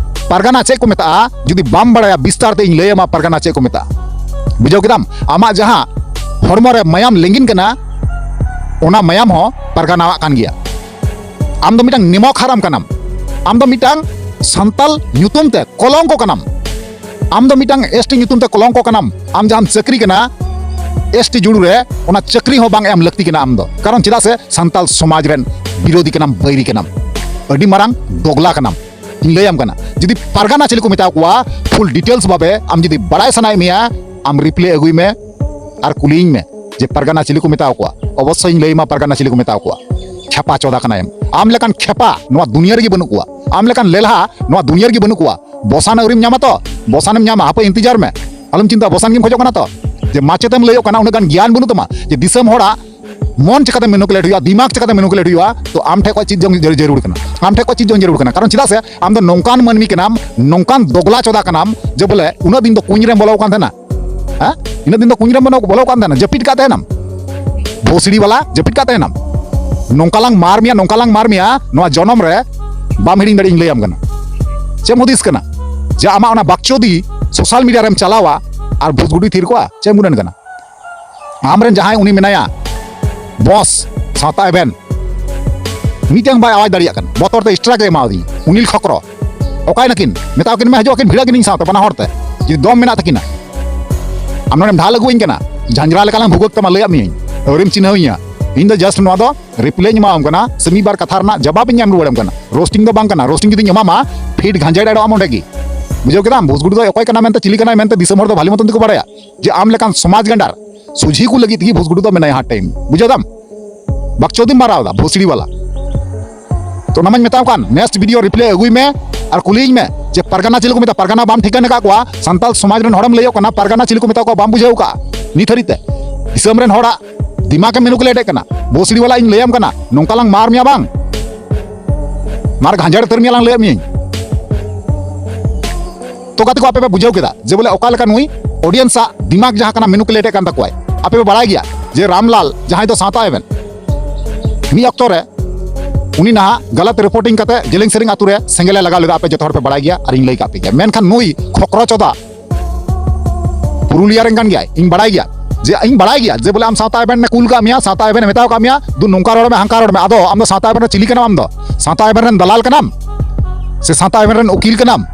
ᱯᱟᱨᱜᱟᱱᱟ ᱪᱮᱫ ᱠᱚ ᱢᱮᱛᱟᱜᱼᱟ? ᱡᱩᱫᱤ ᱵᱟᱢ ᱵᱟᱲᱟᱭᱟ, ᱵᱤᱥᱛᱟᱨ ᱛᱮ ᱤᱧ ᱞᱟᱹᱭ ᱟᱢᱟ ᱯᱟᱨᱜᱟᱱᱟ ᱪᱮᱫ ᱠᱚ ᱢᱮᱛᱟᱜᱼᱟ᱾ ᱵᱩᱡᱷᱟᱹᱣ ᱠᱮᱫᱟᱢ? ᱟᱢᱟᱜ ᱡᱟᱦᱟᱸ ᱦᱚᱲᱢᱚ ᱨᱮ ᱢᱟᱭᱟᱢ ᱞᱤᱸᱜᱤᱱ ᱠᱟᱱᱟ, ᱚᱱᱟ ᱢᱟᱭᱟᱢ ᱦᱚᱸ ᱯᱟᱨᱜᱟᱱᱟᱣᱟᱜ ᱠᱟᱱ ᱜᱮᱭᱟ᱾ ᱟᱢ ᱫᱚ ᱢᱤᱫᱴᱟᱝ ᱱᱤᱢᱚᱠ ᱦᱟᱨᱟᱢ ᱠᱟᱱᱟᱢ᱾ ᱟᱢ ᱫᱚ ᱢᱤᱫᱴᱟᱝ ᱥᱟᱱᱛᱟᱞ ᱧᱩᱛᱩᱢ ᱛᱮ ᱠᱚᱞᱚᱝᱠᱚ ᱠᱟᱱᱟᱢ᱾ ᱟᱢ ᱫᱚ ᱢᱤᱫᱴᱟᱝ ᱮᱥ ᱴᱤ ᱧᱩᱛᱩᱢ ᱛᱮ ᱠᱚᱞᱚᱝᱠᱚ ᱠᱟᱱᱟᱢ᱾ ᱟᱢ ᱡᱟᱦᱟᱸᱢ ᱪᱟᱹᱠᱨᱤ ᱠᱟᱱᱟ ᱮᱥ ᱴᱤ ᱡᱩᱲᱩ ᱨᱮ, ᱚᱱᱟ ᱪᱟᱹᱠᱨᱤ ᱦᱚᱸ ᱵᱟᱝ ᱮᱢ ᱞᱟᱹᱠᱛᱤ ᱠᱟᱱᱟ ᱟᱢ ᱫᱚ᱾ ᱠᱟᱨᱚᱱ ᱪᱮᱫᱟᱜ ᱥᱮ ᱥᱟᱱᱛᱟᱞ ᱥᱚᱢᱟᱡᱽ ᱨᱮᱱ ᱵᱤᱨᱳᱫᱷᱤ ᱠᱟᱱᱟᱢ, ᱵᱟᱹᱭᱨᱤ ᱠᱟᱱᱟᱢ, ᱟᱹᱰᱤ ᱢᱟᱨᱟᱝ ᱫᱚᱜᱽᱞᱟ ᱠᱟᱱᱟᱢ᱾ ᱤᱧ ᱞᱟᱹᱭᱟᱢ ᱠᱟᱱᱟ, ᱡᱩᱫᱤ ᱯᱟᱨᱜᱟᱱᱟ ᱪᱤᱞᱤ ᱠᱚ ᱢᱮᱛᱟ ᱠᱚᱣᱟ, ᱯᱷᱩᱞ ᱰᱤᱴᱮᱞᱥ ᱵᱷᱟᱵᱮ ᱟᱢ ᱡᱩᱫᱤ ᱵᱟᱲᱟᱭ ᱥᱟᱱᱟᱭᱮᱫ ᱢᱮᱭᱟ, ᱟᱢ ᱨᱤᱯᱞᱟᱭ ᱟᱹᱜᱩᱭ ᱢᱮ ᱟᱨ ᱠᱩᱞᱤᱭᱤᱧ ᱢᱮ ᱡᱮ ᱯᱟᱨᱜᱟᱱᱟ ᱪᱤᱞᱤ ᱠᱚ ᱢᱮᱛᱟ ᱠᱚᱣᱟ᱾ ᱚᱵᱚᱥᱥᱳᱭ ᱤᱧ ᱞᱟᱹᱭ ᱟᱢᱟ ᱯᱟᱨᱜᱟᱱᱟ ᱪᱤᱞᱤ ᱠᱚ ᱢᱮᱛᱟ ᱠᱚᱣᱟ᱾ ᱠᱷᱮᱯᱟ ᱪᱚᱫᱟ ᱠᱟᱱᱟᱭᱮᱢ᱾ ᱟᱢ ᱞᱮᱠᱟᱱ ᱠᱷᱮᱯᱟ ᱱᱚᱣᱟ ᱫᱩᱱᱤᱭᱟᱹ ᱨᱮᱜᱮ ᱵᱟᱹᱱᱩᱜ ᱠᱚᱣᱟ᱾ ᱟᱢ ᱞᱮᱠᱟᱱ ᱞᱮᱞᱦᱟ ᱱᱚᱣᱟ ᱫᱩᱱᱤᱭᱟᱹ ᱨᱮᱜᱮ ᱵᱟᱹᱱᱩᱜ ᱠᱚᱣᱟ᱾ ᱵᱚᱥᱟᱱ ᱟᱹᱣᱨᱤᱢ ᱧᱟᱢᱟ ᱛᱚ? ᱵᱚᱥᱟᱱᱮᱢ ᱧᱟᱢᱟ, ᱦᱟᱯᱮ ᱤᱱᱛᱤᱡᱟᱨ ᱢᱮ᱾ ᱟᱞᱚᱢ ᱪᱤᱱᱛᱟᱹ, ᱵᱚᱥᱟᱱ ᱜᱮᱢ ᱠᱷᱚᱡᱚᱜ ᱠᱟᱱᱟ ᱛᱚ? ᱡᱮ ᱢᱟᱪᱮᱛᱮᱢ ᱞᱟᱹᱭᱚᱜ ᱠᱟᱱᱟ, ᱩᱱᱟᱹᱜ ᱜᱟᱱ ᱜᱮᱭᱟᱱ ᱵᱟᱹᱱᱩᱜ ᱛᱟᱢᱟ ᱡᱮ ᱫᱤᱥᱚᱢ ᱦᱚᱲᱟᱜ ᱢᱚᱱ ᱪᱤᱠᱟᱹᱛᱮ ᱢᱮᱱᱩᱠᱩᱞᱮᱴ ᱦᱩᱭᱩᱜᱼᱟ, ᱫᱤᱢᱟᱜᱽ ᱪᱤᱠᱟᱹᱛᱮ ᱢᱮᱱᱩᱠᱩᱞᱮᱴ ᱦᱩᱭᱩᱜᱼᱟ, ᱛᱚ ᱟᱢ ᱴᱷᱮᱡ ᱠᱷᱚᱡ ᱪᱮᱫ ᱡᱚᱝ ᱡᱟᱹᱨᱩᱲ ᱠᱟᱱᱟ᱾ ᱟᱢ ᱴᱷᱮᱡ ᱠᱷᱚᱡ ᱪᱮᱫ ᱡᱚᱝ ᱡᱟᱹᱨᱩᱲ ᱠᱟᱱᱟ? ᱠᱟᱨᱚᱱ ᱪᱮᱫᱟᱜ ᱥᱮ ᱟᱢ ᱫᱚ ᱱᱚᱝᱠᱟᱱ ᱢᱟᱹᱱᱢᱤ ᱠᱟᱱᱟᱢ, ᱱᱚᱝᱠᱟᱱ ᱫᱚᱜᱽᱞᱟ ᱪᱚᱫᱟ ᱠᱟᱱᱟᱢ ᱡᱮ ᱵᱚᱞᱮ ᱩᱱᱟᱹᱜ ᱫᱤᱱ ᱫᱚ ᱠᱩᱧ ᱨᱮᱢ ᱵᱚᱞᱚ ᱠᱟᱱ ᱛᱟᱦᱮᱱᱟ᱾ ᱦᱮᱸ? ᱤᱱᱟᱹᱜ ᱫᱤᱱ ᱫᱚ ᱠᱩᱧ ᱨᱮᱢ ᱵᱚᱞᱚ, ᱵᱚᱞᱚ ᱠᱟᱱ ᱛᱟᱦᱮᱱᱟ, ᱡᱟᱹᱯᱤᱫ ᱠᱟᱜ ᱛᱟᱦᱮᱱᱟᱢ, ᱵᱷᱳᱥᱲᱤ ᱵᱟᱞᱟ, ᱡᱟᱹᱯᱤᱫ ᱠᱟᱜ ᱛᱟᱦᱮᱱᱟᱢ᱾ ᱱᱚᱝᱠᱟ ᱞᱟᱝ ᱢᱟᱨ ᱢᱮᱭᱟ, ᱱᱚᱝᱠᱟ ᱞᱟᱝ ᱢᱟᱨ ᱢᱮᱭᱟ, ᱱᱚᱣᱟ ᱡᱚᱱᱚᱢ ᱨᱮ ᱵᱟᱢ ᱦᱤᱲᱤᱧ ᱫᱟᱲᱮᱭᱟᱜᱼᱟ, ᱤᱧ ᱞᱟᱹᱭᱟᱢ ᱠᱟᱱᱟ᱾ ᱪᱮᱫ ᱮᱢ ᱦᱩᱫᱤᱥ ᱠᱟᱱᱟ ᱡᱮ ᱟᱢᱟᱜ ᱚᱱᱟ ᱵᱟᱠᱪᱚᱫᱤ ᱥᱳᱥᱟᱞ ᱢᱤᱰᱤᱭᱟ ᱨᱮᱢ ᱪᱟᱞᱟᱣᱟ ᱟᱨ ᱵᱷᱩᱥᱜᱩᱰᱤ ᱛᱷᱤᱨ ᱠᱚᱜᱼᱟ? ᱪᱮᱫ ᱮᱢ ᱜᱩᱱᱟᱹᱱ ᱠᱟᱱᱟ? ᱟᱢᱨᱮᱱ ᱡᱟᱦᱟᱸᱭ ᱩᱱᱤ ᱢᱮᱱᱟᱭᱟ, ᱵᱚᱥ, ᱥᱟᱶᱛᱟ ᱮᱵᱷᱮᱱ, ᱢᱤᱫᱴᱟᱝ ᱵᱟᱭ ᱟᱣᱟᱡᱽ ᱫᱟᱲᱮᱭᱟᱜ ᱠᱟᱱᱟ, ᱵᱚᱛᱚᱨ ᱛᱮ ᱥᱴᱨᱟᱭᱤᱠ ᱮ ᱮᱢᱟᱣᱟᱫᱤᱧᱟ, ᱩᱱᱤᱞ ᱠᱷᱚᱠᱨᱚ᱾ ᱚᱠᱟᱭ ᱱᱟᱹᱠᱤᱱ? ᱢᱮᱛᱟᱣ ᱠᱤᱱ ᱢᱮ, ᱦᱤᱡᱩᱜ ᱟᱹᱠᱤᱱ, ᱵᱷᱤᱲᱟᱹᱜ ᱠᱤᱱ ᱤᱧ ᱥᱟᱶᱛᱮ, ᱵᱟᱱᱟ ᱦᱚᱲ ᱛᱮ, ᱡᱩᱫᱤ ᱫᱚᱢ ᱢᱮᱱᱟᱜ ᱛᱟᱹᱠᱤᱱᱟ᱾ ᱟᱢ ᱱᱚᱰᱮᱢ ᱰᱷᱟᱞ ᱟᱹᱜᱩᱣᱟᱹᱧ ᱠᱟᱱᱟ, ᱡᱷᱟᱸᱡᱽᱨᱟ ᱞᱮᱠᱟ ᱞᱟᱝ ᱵᱷᱩᱜᱟᱹᱜ ᱛᱟᱢᱟ, ᱞᱟᱹᱭᱟᱫ ᱢᱤᱭᱟᱹᱧ, ᱟᱹᱣᱨᱤᱢ ᱪᱤᱱᱦᱟᱹᱣᱤᱧᱟ᱾ ᱤᱧ ᱫᱚ ᱡᱟᱥᱴ ᱱᱚᱣᱟ ᱫᱚ ᱨᱤᱯᱞᱟᱭᱤᱧ ᱮᱢᱟᱣᱟᱢ ᱠᱟᱱᱟ, ᱥᱮ ᱢᱤᱫ ᱵᱟᱨ ᱠᱟᱛᱷᱟ ᱨᱮᱱᱟᱜ ᱡᱟᱵᱟᱵ ᱤᱧ ᱮᱢ ᱨᱩᱣᱟᱹᱲᱟᱢ ᱠᱟᱱᱟ᱾ ᱨᱳᱥᱴᱤᱝ ᱫᱚ ᱵᱟᱝ ᱠᱟᱱᱟ, ᱨᱳᱥᱴᱤᱝ ᱡᱩᱫᱤᱧ ᱮᱢᱟᱢᱟ, ᱯᱷᱤᱴ ᱜᱷᱟᱸᱡᱮᱲ ᱮᱰᱚᱜ ᱟᱢ ᱚᱸᱰᱮ ᱜᱮ᱾ ᱵᱩᱡᱷᱟᱹᱣ ᱠᱮᱫᱟᱢ? ᱵᱷᱩᱥᱜᱩᱰᱩ ᱫᱚ ᱚᱠᱚᱭ ᱠᱟᱱᱟ ᱢᱮᱱᱛᱮ, ᱪᱤᱞᱤ ᱠᱟᱱᱟᱭ ᱢᱮᱱᱛᱮ ᱫᱤᱥᱚᱢ ᱦᱚᱲ ᱫᱚ ᱵᱷᱟᱞᱤ ᱢᱚᱛᱚᱱ ᱛᱮᱠᱚ ᱵᱟᱲᱟᱭᱟ ᱡᱮ ᱟᱢ ᱞᱮᱠᱟᱱ ᱥᱚᱢᱟᱡᱽ ᱜᱟᱸᱰᱟᱨ ᱥᱚᱡᱷᱮ ᱠᱚ ᱞᱟᱹᱜᱤᱫ ᱛᱮᱜᱮ ᱵᱷᱩᱥᱜᱩᱰᱩ ᱫᱚ ᱢᱮᱱᱟᱭᱟ ᱦᱟᱨ ᱴᱟᱭᱤᱢ᱾ ᱵᱩᱡᱷᱟᱹᱣ ᱫᱟᱢ? ᱵᱟᱠᱪᱚᱫᱤᱢ ᱢᱟᱨᱟᱣ ᱫᱟ ᱵᱷᱳᱥᱲᱤ ᱵᱟᱞᱟ᱾ ᱛᱚ ᱚᱱᱟ ᱢᱟᱧ ᱢᱮᱛᱟᱢ ᱠᱟᱱ, ᱱᱮᱠᱥᱴ ᱵᱷᱤᱰᱤᱭᱳ ᱨᱤᱯᱞᱟᱭ ᱟᱹᱜᱩᱭ ᱢᱮ ᱟᱨ ᱠᱩᱞᱤᱭᱤᱧ ᱢᱮ ᱡᱮ ᱯᱟᱨᱜᱟᱱᱟ ᱪᱤᱞᱤ ᱠᱚ ᱢᱮᱛᱟᱜᱼᱟ? ᱯᱟᱨᱜᱟᱱᱟ ᱵᱟᱢ ᱴᱷᱤᱠᱟᱹᱱ ᱟᱠᱟᱫ ᱠᱚᱣᱟ? ᱥᱟᱱᱛᱟᱞ ᱥᱚᱢᱟᱡᱽ ᱨᱮᱱ ᱦᱚᱲᱮᱢ ᱞᱟᱹᱭᱚᱜ ᱠᱟᱱᱟ ᱯᱟᱨᱜᱟᱱᱟ ᱪᱤᱞᱤ ᱠᱚ ᱢᱮᱛᱟ ᱠᱚᱣᱟ ᱵᱟᱢ ᱵᱩᱡᱷᱟᱹᱣ ᱠᱟᱜᱼᱟ ᱱᱤᱛ ᱦᱟᱹᱨᱤᱡ ᱛᱮ? ᱫᱤᱥᱚᱢ ᱨᱮᱱ ᱦᱚᱲᱟᱜ ᱫᱤᱢᱟᱜᱽ ᱮᱢ ᱢᱮᱱᱩᱠᱩᱞᱮᱴ ᱮᱫ ᱠᱟᱱᱟ᱾ ᱵᱷᱳᱥᱲᱤ ᱵᱟᱞᱟ, ᱤᱧ ᱞᱟᱹᱭᱟᱢ ᱠᱟᱱᱟ, ᱱᱚᱝᱠᱟ ᱞᱟᱝ ᱢᱟᱨ ᱢᱮᱭᱟ ᱵᱟᱝ, ᱢᱟᱨ ᱜᱷᱟᱸᱡᱟᱲ ᱩᱛᱟᱹᱨ ᱢᱮᱭᱟ ᱞᱟᱝ, ᱞᱟᱹᱭᱟᱫ ᱢᱤᱭᱟᱹᱧ᱾ ᱛᱚ ᱜᱟᱛᱮ ᱠᱚ, ᱟᱯᱮ ᱯᱮ ᱵᱩᱡᱷᱟᱹᱣ ᱠᱮᱫᱟ ᱡᱮ ᱵᱚᱞᱮ ᱚᱠᱟ ᱞᱮᱠᱟ ᱱᱩᱭ ᱚᱰᱤᱭᱮᱱᱥ ᱟᱜ ᱫᱤᱢᱟᱜᱽ ᱡᱟᱦᱟᱸ ᱠᱟᱱᱟ ᱢᱮᱱᱩᱠᱩᱞᱮᱴ ᱮᱫ ᱠᱟᱱ ᱛᱟᱠᱚᱣᱟᱭ᱾ ᱟᱯᱮ ᱯᱮ ᱵᱟᱲᱟᱭ ᱜᱮᱭᱟ ᱡᱮ ᱨᱟᱢᱞᱟᱞ ᱡᱟᱦᱟᱸᱭ ᱫᱚ ᱥᱟᱶᱛᱟ ᱮᱵᱷᱮᱱ, ᱢᱤᱫ ᱚᱠᱛᱚ ᱨᱮ ᱩᱱᱤ ᱱᱟᱦᱟᱜ ᱜᱟᱞᱟᱛ ᱨᱤᱯᱳᱨᱴᱤᱝ ᱠᱟᱛᱮ ᱡᱮᱞᱮᱧ ᱥᱮᱨᱮᱧ ᱟᱛᱳ ᱨᱮ ᱥᱮᱸᱜᱮᱞ ᱮ ᱞᱟᱜᱟᱣ ᱞᱮᱫᱟ, ᱟᱯᱮ ᱡᱚᱛᱚ ᱦᱚᱲ ᱯᱮ ᱵᱟᱲᱟᱭ ᱜᱮᱭᱟ ᱟᱨ ᱤᱧ ᱞᱟᱹᱭ ᱠᱟᱜ ᱯᱮ ᱜᱮᱭᱟ᱾ ᱢᱮᱱᱠᱷᱟᱱ ᱱᱩᱭ ᱠᱷᱚᱠᱨᱚ ᱪᱚᱫᱟ ᱯᱩᱨᱩᱞᱤᱭᱟ ᱨᱮᱱ ᱠᱟᱱ ᱜᱮᱭᱟᱭ, ᱤᱧ ᱵᱟᱲᱟᱭ ᱜᱮᱭᱟ, ᱡᱮ ᱤᱧ ᱵᱟᱲᱟᱭ ᱜᱮᱭᱟ ᱡᱮ ᱵᱚᱞᱮ ᱟᱢ ᱥᱟᱶᱛᱟ ᱮᱵᱷᱮᱱ ᱮ ᱠᱩᱞ ᱠᱟᱜ ᱢᱮᱭᱟ, ᱥᱟᱶᱛᱟ ᱮᱵᱷᱮᱱ ᱮ ᱢᱮᱛᱟᱣ ᱠᱟᱜ ᱢᱮᱭᱟ, "ᱫᱩ ᱱᱚᱝᱠᱟ ᱨᱚᱲ ᱢᱮ, ᱦᱟᱝᱠᱟ ᱨᱚᱲ ᱢᱮ᱾" ᱟᱫᱚ ᱟᱢ ᱫᱚ ᱥᱟᱶᱛᱟ ᱮᱵᱷᱮᱱ ᱨᱮ ᱪᱤᱞᱤ ᱠᱟᱱᱟᱢ? ᱟᱢ ᱫᱚ ᱥᱟᱶᱛᱟ ᱮᱵᱷᱮᱱ ᱨᱮᱱ ᱫᱟᱞᱟᱞ ᱠᱟᱱᱟᱢ ᱥᱮ ᱥᱟᱶᱛᱟ ᱮᱵᱷᱮᱱ ᱨᱮᱱ ᱩᱠᱤᱞ ᱠᱟᱱᱟᱢ?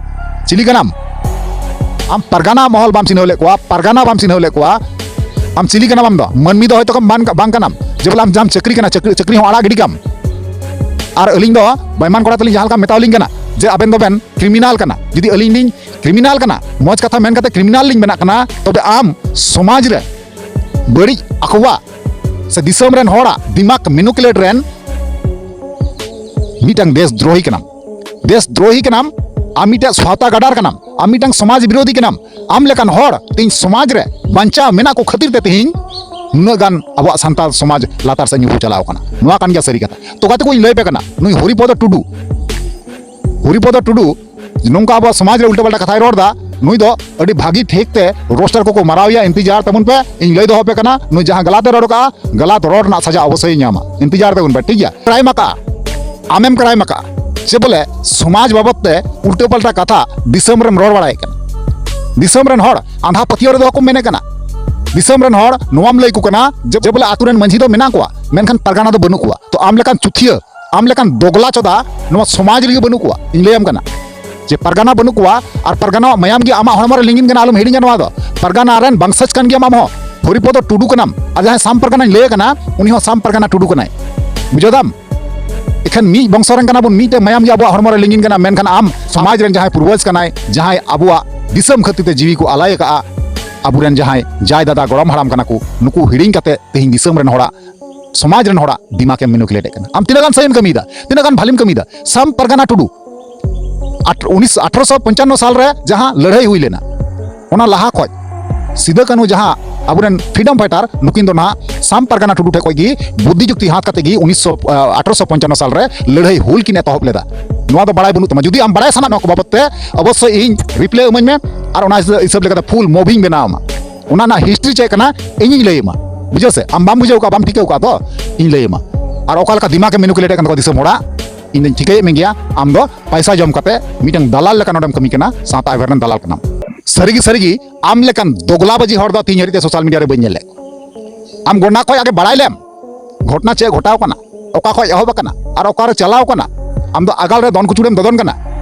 ᱪᱤᱞᱤ ᱠᱟᱱᱟᱢ? ᱟᱢ ᱯᱟᱨᱜᱟᱱᱟ ᱢᱚᱦᱚᱞ ᱵᱟᱢ ᱪᱤᱱᱦᱟᱹᱣ ᱞᱮᱫ ᱠᱚᱣᱟ, ᱯᱟᱨᱜᱟᱱᱟ ᱵᱟᱢ ᱪᱤᱱᱦᱟᱹᱣ ᱞᱮᱫ ᱠᱚᱣᱟ᱾ ᱟᱢ ᱪᱤᱞᱤ ᱠᱟᱱᱟᱢ? ᱟᱢ ᱫᱚ ᱢᱟᱹᱱᱢᱤ ᱫᱚ ᱦᱚᱭᱛᱳ ᱵᱟᱝ, ᱵᱟᱝ ᱠᱟᱱᱟᱢ᱾ ᱡᱮ ᱵᱚᱞᱮ ᱟᱢ ᱡᱟᱦᱟᱸᱢ ᱪᱟᱹᱠᱨᱤ ᱠᱟᱱᱟ, ᱪᱟᱹᱠᱨᱤ, ᱪᱟᱹᱠᱨᱤ ᱦᱚᱸ ᱟᱲᱟᱜ ᱜᱤᱰᱤ ᱠᱟᱢ᱾ ᱟᱨ ᱟᱹᱞᱤᱧ ᱫᱚ ᱵᱟᱭᱢᱟᱱ ᱠᱚᱲᱟ ᱛᱟᱹᱞᱤᱧ ᱡᱟᱦᱟᱸ ᱞᱮᱠᱟ ᱢᱮᱛᱟᱣ ᱞᱤᱧ ᱠᱟᱱᱟ ᱡᱮ ᱟᱵᱮᱱ ᱫᱚᱵᱮᱱ ᱠᱨᱤᱢᱤᱱᱟᱞ ᱠᱟᱱᱟ᱾ ᱡᱩᱫᱤ ᱟᱹᱞᱤᱧ ᱞᱤᱧ ᱠᱨᱤᱢᱤᱱᱟᱞ ᱠᱟᱱᱟ, ᱢᱚᱡᱽ ᱠᱟᱛᱷᱟ ᱢᱮᱱ ᱠᱟᱛᱮ ᱠᱨᱤᱢᱤᱱᱟᱞ ᱞᱤᱧ ᱵᱮᱱᱟᱜ ᱠᱟᱱᱟ, ᱛᱚᱵᱮ ᱟᱢ ᱥᱚᱢᱟᱡᱽ ᱨᱮ ᱵᱟᱹᱲᱤᱡ ᱟᱠᱚᱣᱟᱜ ᱥᱮ ᱫᱤᱥᱚᱢ ᱨᱮᱱ ᱦᱚᱲᱟᱜ ᱫᱤᱢᱟᱜᱽ ᱢᱮᱱᱩᱠᱩᱞᱮᱴ ᱨᱮᱱ ᱢᱤᱫᱴᱟᱝ ᱫᱮᱥ ᱫᱨᱳᱦᱤ ᱠᱟᱱᱟᱢ᱾ ᱫᱮᱥ ᱫᱨᱳᱦᱤ ᱠᱟᱱᱟᱢ᱾ ᱟᱢ ᱢᱤᱫᱴᱟᱝ ᱥᱟᱶᱛᱟ ᱜᱟᱰᱟᱨ ᱠᱟᱱᱟᱢ᱾ ᱟᱢ ᱢᱤᱫᱴᱟᱝ ᱥᱚᱢᱟᱡᱽ ᱵᱤᱨᱳᱫᱷᱤ ᱠᱟᱱᱟᱢ᱾ ᱟᱢ ᱞᱮᱠᱟᱱ ᱦᱚᱲ ᱛᱮᱦᱮᱧ ᱥᱚᱢᱟᱡᱽ ᱨᱮ ᱵᱟᱧᱪᱟᱣ ᱢᱮᱱᱟᱜ ᱠᱚ ᱠᱷᱟᱹᱛᱤᱨ ᱛᱮ ᱛᱮᱦᱮᱧ ᱱᱩᱱᱟᱹᱜ ᱜᱟᱱ ᱟᱵᱚᱣᱟᱜ ᱥᱟᱱᱛᱟᱲ ᱥᱚᱢᱟᱡᱽ ᱞᱟᱛᱟᱨ ᱥᱮᱫ ᱧᱩᱨᱦᱩ ᱪᱟᱞᱟᱣ ᱠᱟᱱᱟ᱾ ᱱᱚᱣᱟ ᱠᱟᱱ ᱜᱮᱭᱟ ᱥᱟᱹᱨᱤ ᱠᱟᱛᱷᱟ᱾ ᱛᱚ ᱜᱟᱛᱮ ᱠᱚ, ᱤᱧ ᱞᱟᱹᱭ ᱟᱯᱮ ᱠᱟᱱᱟ, ᱱᱩᱭ ᱦᱚᱨᱤᱯᱚᱫᱚ ᱴᱩᱰᱩ, ᱦᱚᱨᱤᱯᱚᱫᱚ ᱴᱩᱰᱩ ᱱᱚᱝᱠᱟ ᱟᱵᱚᱣᱟᱜ ᱥᱚᱢᱟᱡᱽ ᱨᱮ ᱩᱞᱴᱟᱹ ᱯᱟᱞᱴᱟ ᱠᱟᱛᱷᱟᱭ ᱨᱚᱲ ᱮᱫᱟ᱾ ᱱᱩᱭ ᱫᱚ ᱟᱹᱰᱤ ᱵᱷᱟᱹᱜᱤ ᱴᱷᱤᱠ ᱛᱮ ᱨᱳᱥᱴᱟᱨ ᱠᱚᱠᱚ ᱢᱟᱨᱟᱣ ᱮᱭᱟ, ᱤᱱᱛᱮᱡᱟᱨ ᱛᱟᱵᱚᱱ ᱯᱮ᱾ ᱤᱧ ᱞᱟᱹᱭ ᱫᱚᱦᱚ ᱟᱯᱮ ᱠᱟᱱᱟ, ᱱᱩᱭ ᱡᱟᱦᱟᱸ ᱜᱟᱞᱟᱛ ᱮ ᱨᱚᱲ ᱠᱟᱜᱼᱟ, ᱜᱟᱞᱟᱛ ᱨᱚᱲ ᱨᱮᱱᱟᱜ ᱥᱟᱡᱟ ᱚᱵᱚᱥᱥᱳᱭ ᱧᱟᱢᱟ᱾ ᱤᱱᱛᱮᱡᱟᱨ ᱛᱟᱵᱚᱱ ᱯᱮ, ᱴᱷᱤᱠ ᱜᱮᱭᱟ? ᱠᱨᱟᱭᱤᱢ ᱟᱠᱟᱜᱼᱟ, ᱟᱢᱮᱢ ᱠᱨᱟᱭᱤᱢ ᱟᱠᱟᱜᱼᱟ᱾ ᱪᱮᱫ ᱵᱚᱞᱮ ᱥᱚᱢᱟᱡᱽ ᱵᱟᱵᱚᱫ ᱛᱮ ᱩᱞᱴᱟᱹ ᱯᱟᱞᱴᱟ ᱠᱟᱛᱷᱟ ᱫᱤᱥᱚᱢ ᱨᱮᱢ ᱨᱚᱲ ᱵᱟᱲᱟᱭᱮᱫ ᱠᱟᱱᱟ᱾ ᱫᱤᱥᱚᱢ ᱨᱮᱱ ᱦᱚᱲ ᱟᱸᱫᱷᱟ ᱯᱟᱹᱛᱭᱟᱹᱣ ᱨᱮᱫᱚ ᱵᱟᱠᱚ ᱢᱮᱱᱮᱫ ᱠᱟᱱᱟ᱾ ᱫᱤᱥᱚᱢ ᱨᱮᱱ ᱦᱚᱲ ᱱᱚᱣᱟᱢ ᱞᱟᱹᱭ ᱟᱠᱚ ᱠᱟᱱᱟ ᱡᱮ, ᱡᱮ ᱵᱚᱞᱮ ᱟᱛᱳ ᱨᱮᱱ ᱢᱟᱹᱡᱷᱤ ᱫᱚ ᱢᱮᱱᱟᱜ ᱠᱚᱣᱟ, ᱢᱮᱱᱠᱷᱟᱱ ᱯᱟᱨᱜᱟᱱᱟ ᱫᱚ ᱵᱟᱹᱱᱩᱜ ᱠᱚᱣᱟ᱾ ᱛᱚ ᱟᱢ ᱞᱮᱠᱟᱱ ᱪᱩᱛᱷᱤᱭᱟᱹ, ᱟᱢ ᱞᱮᱠᱟᱱ ᱫᱚᱜᱽᱞᱟ ᱪᱚᱫᱟ ᱱᱚᱣᱟ ᱥᱚᱢᱟᱡᱽ ᱨᱮᱜᱮ ᱵᱟᱹᱱᱩᱜ ᱠᱚᱣᱟ᱾ ᱤᱧ ᱞᱟᱹᱭᱟᱢ ᱠᱟᱱᱟ ᱡᱮ ᱯᱟᱨᱜᱟᱱᱟ ᱵᱟᱹᱱᱩᱜ ᱠᱚᱣᱟ, ᱟᱨ ᱯᱟᱨᱜᱟᱱᱟᱣᱟᱜ ᱢᱟᱭᱟᱢ ᱜᱮ ᱟᱢᱟᱜ ᱦᱚᱲᱢᱚ ᱨᱮ ᱞᱤᱸᱜᱤᱱ ᱠᱟᱱᱟ, ᱟᱞᱚᱢ ᱦᱤᱲᱤᱧᱟ ᱱᱚᱣᱟ ᱫᱚ᱾ ᱯᱟᱨᱜᱟᱱᱟ ᱨᱮᱱ ᱵᱚᱝᱥᱚᱡᱽ ᱠᱟᱱ ᱜᱮᱭᱟᱢ ᱟᱢ ᱦᱚᱸ᱾ ᱦᱚᱨᱤᱯᱚᱫᱚ ᱴᱩᱰᱩ ᱠᱟᱱᱟᱢ, ᱟᱨ ᱡᱟᱦᱟᱸᱭ ᱥᱟᱢ ᱯᱟᱨᱜᱟᱱᱟᱧ ᱞᱟᱹᱭ ᱠᱟᱱᱟ, ᱩᱱᱤ ᱦᱚᱸ ᱥᱟᱢ ᱯᱟᱨᱜᱟᱱᱟ ᱴᱩᱰᱩ ᱠᱟᱱᱟᱭ᱾ ᱵᱩᱡᱷᱟᱹᱣ ᱫᱟᱢ? ᱮᱠᱷᱮᱱ ᱢᱤᱫ ᱵᱚᱝᱥᱚ ᱨᱮᱱ ᱠᱟᱱᱟ ᱵᱚᱱ, ᱢᱤᱫᱴᱮᱱ ᱢᱟᱭᱟᱢ ᱜᱮ ᱟᱵᱚᱣᱟᱜ ᱦᱚᱲᱢᱚ ᱨᱮ ᱞᱤᱸᱜᱤᱱ ᱠᱟᱱᱟ, ᱢᱮᱱᱠᱷᱟᱱ ᱟᱢ ᱥᱚᱢᱟᱡᱽ ᱨᱮᱱ ᱡᱟᱦᱟᱸᱭ ᱯᱩᱨᱵᱚᱡᱽ ᱠᱟᱱᱟᱭ, ᱡᱟᱦᱟᱸᱭ ᱟᱵᱚᱣᱟᱜ ᱫᱤᱥᱚᱢ ᱠᱷᱟᱹᱛᱤᱨ ᱛᱮ ᱡᱤᱣᱤ ᱠᱚ ᱟᱞᱟᱭ ᱟᱠᱟᱫᱼᱟ, ᱟᱵᱚᱨᱮᱱ ᱡᱟᱦᱟᱸᱭ ᱡᱟᱭ ᱫᱟᱫᱟ ᱜᱚᱲᱚᱢ ᱦᱟᱲᱟᱢ ᱠᱟᱱᱟ ᱠᱚ, ᱱᱩᱠᱩ ᱦᱤᱲᱤᱧ ᱠᱟᱛᱮ ᱛᱮᱦᱮᱧ ᱫᱤᱥᱚᱢ ᱨᱮᱱ ᱦᱚᱲᱟᱜ, ᱥᱚᱢᱟᱡᱽ ᱨᱮᱱ ᱦᱚᱲᱟᱜ ᱫᱤᱢᱟᱜᱽ ᱮᱢ ᱢᱮᱱᱩᱠᱩᱞᱮᱴ ᱮᱫ ᱠᱟᱱᱟ᱾ ᱟᱢ ᱛᱤᱱᱟᱹᱜ ᱜᱟᱱ ᱥᱟᱹᱦᱤᱢ ᱠᱟᱹᱢᱤᱭᱮᱫᱟ, ᱛᱤᱱᱟᱹᱜ ᱜᱟᱱ ᱵᱷᱟᱞᱤᱢ ᱠᱟᱹᱢᱤᱭᱮᱫᱟ? ᱥᱟᱢ ᱯᱟᱨᱜᱟᱱᱟ ᱴᱩᱰᱩ ᱟᱴ-, ᱩᱱᱤᱥ, ᱟᱴᱷᱨᱚᱥᱚ ᱯᱚᱧᱪᱟᱱᱱᱚ ᱥᱟᱞ ᱨᱮ ᱡᱟᱦᱟᱸ ᱞᱟᱹᱲᱦᱟᱹᱭ ᱦᱩᱭ ᱞᱮᱱᱟ, ᱚᱱᱟ ᱞᱟᱦᱟ ᱠᱷᱚᱡ ᱥᱤᱫᱟᱹ ᱠᱟᱹᱱᱦᱩ ᱡᱟᱦᱟᱸ ᱟᱵᱚᱨᱮᱱ ᱯᱷᱨᱤᱰᱚᱢ ᱯᱷᱟᱭᱴᱟᱨ, ᱱᱩᱠᱤᱱ ᱫᱚ ᱱᱟᱦᱟᱜ ᱥᱟᱢ ᱯᱟᱨᱜᱟᱱᱟ ᱴᱩᱰᱩ ᱴᱷᱮᱡ ᱠᱷᱚᱡ ᱜᱮ ᱵᱩᱫᱽᱫᱷᱤ ᱡᱩᱠᱛᱤ ᱦᱟᱛ ᱠᱟᱛᱮ ᱜᱮ ᱩᱱᱤᱥᱥᱚ, ᱟᱴᱷᱨᱚᱥᱚ ᱯᱚᱧᱪᱟᱱᱱᱚ ᱥᱟᱞ ᱨᱮ ᱞᱟᱹᱲᱦᱟᱹᱭ ᱦᱩᱞ ᱠᱤᱱ ᱮᱛᱚᱦᱚᱵ ᱞᱮᱫᱟ᱾ ᱱᱚᱣᱟ ᱫᱚ ᱵᱟᱲᱟᱭ ᱵᱟᱹᱱᱩᱜ ᱛᱟᱢᱟ᱾ ᱡᱩᱫᱤ ᱟᱢ ᱵᱟᱲᱟᱭ ᱥᱟᱱᱟ ᱱᱚᱣᱟ ᱠᱚ ᱵᱟᱵᱚᱫ ᱛᱮ, ᱚᱵᱚᱥᱥᱳᱭ ᱤᱧ ᱨᱤᱯᱞᱟᱭ ᱤᱢᱟᱹᱧ ᱢᱮ, ᱟᱨ ᱚᱱᱟ ᱦᱤᱥᱟᱹᱵ ᱞᱮᱠᱟᱛᱮ ᱯᱷᱩᱞ ᱢᱩᱵᱷᱤᱧ ᱵᱮᱱᱟᱣ ᱟᱢᱟ᱾ ᱚᱱᱟ ᱨᱮᱱᱟᱜ ᱦᱤᱥᱴᱨᱤ ᱪᱮᱫ ᱠᱟᱱᱟ, ᱤᱧᱤᱧ ᱞᱟᱹᱭ ᱟᱢᱟ᱾ ᱵᱩᱡᱷᱟᱹᱣ ᱥᱮ? ᱟᱢ ᱵᱟᱢ ᱵᱩᱡᱷᱟᱹᱣ ᱠᱟᱜᱼᱟ, ᱵᱟᱢ ᱴᱷᱤᱠᱟᱹᱣ ᱠᱟᱜᱼᱟ ᱛᱚ, ᱤᱧ ᱞᱟᱹᱭ ᱟᱢᱟ᱾ ᱟᱨ ᱚᱠᱟ ᱞᱮᱠᱟ ᱫᱤᱢᱟᱜᱽ ᱮ ᱢᱮᱱᱩᱠᱩᱞᱮᱴ ᱮᱫ ᱠᱟᱱ ᱛᱟᱠᱚᱣᱟ ᱫᱤᱥᱚᱢ ᱦᱚᱲᱟᱜ, ᱤᱧ ᱫᱚᱧ ᱴᱷᱤᱠᱟᱹᱭᱮᱫ ᱢᱮ ᱜᱮᱭᱟ᱾ ᱟᱢ ᱫᱚ ᱯᱟᱭᱥᱟ ᱡᱚᱢ ᱠᱟᱛᱮ ᱢᱤᱫᱴᱟᱝ ᱫᱟᱞᱟᱞ ᱞᱮᱠᱟ ᱱᱚᱰᱮᱢ ᱠᱟᱹᱢᱤ ᱠᱟᱱᱟ, ᱥᱟᱶᱛᱟ ᱟᱵᱷᱮᱱ ᱨᱮᱱ ᱫᱟᱞᱟᱞ ᱠᱟᱱᱟᱢ᱾ ᱥᱟᱹᱨᱤᱜᱮ, ᱥᱟᱹᱨᱤᱜᱮ, ᱟᱢ ᱞᱮᱠᱟᱱ ᱫᱚᱜᱽᱞᱟᱵᱟᱡᱤ ᱦᱚᱲ ᱫᱚ ᱛᱤᱦᱤᱧ ᱦᱟᱹᱨᱤᱡ ᱛᱮ ᱥᱳᱥᱟᱞ ᱢᱤᱰᱤᱭᱟ ᱨᱮ ᱵᱟᱹᱧ ᱧᱮᱞ ᱞᱮᱫ ᱠᱚᱣᱟ᱾ ᱟᱢ ᱜᱚᱱᱰᱟ ᱠᱷᱚᱡ ᱟᱜᱮ ᱵᱟᱲᱟᱭ ᱞᱮᱢ, ᱜᱷᱚᱴᱱᱟ ᱪᱮᱫ ᱜᱷᱚᱴᱟᱣ ᱠᱟᱱᱟ, ᱚᱠᱟ ᱠᱷᱚᱡ ᱮᱦᱚᱵ ᱟᱠᱟᱱᱟ, ᱟᱨ ᱚᱠᱟᱨᱮ ᱪᱟᱞᱟᱣ ᱠᱟᱱᱟ᱾ ᱟᱢ ᱫᱚ ᱟᱜᱟᱞ ᱨᱮ ᱫᱚᱱ ᱠᱩᱪᱩᱲᱮᱢ ᱫᱚᱫᱚᱱ ᱠᱟᱱᱟ᱾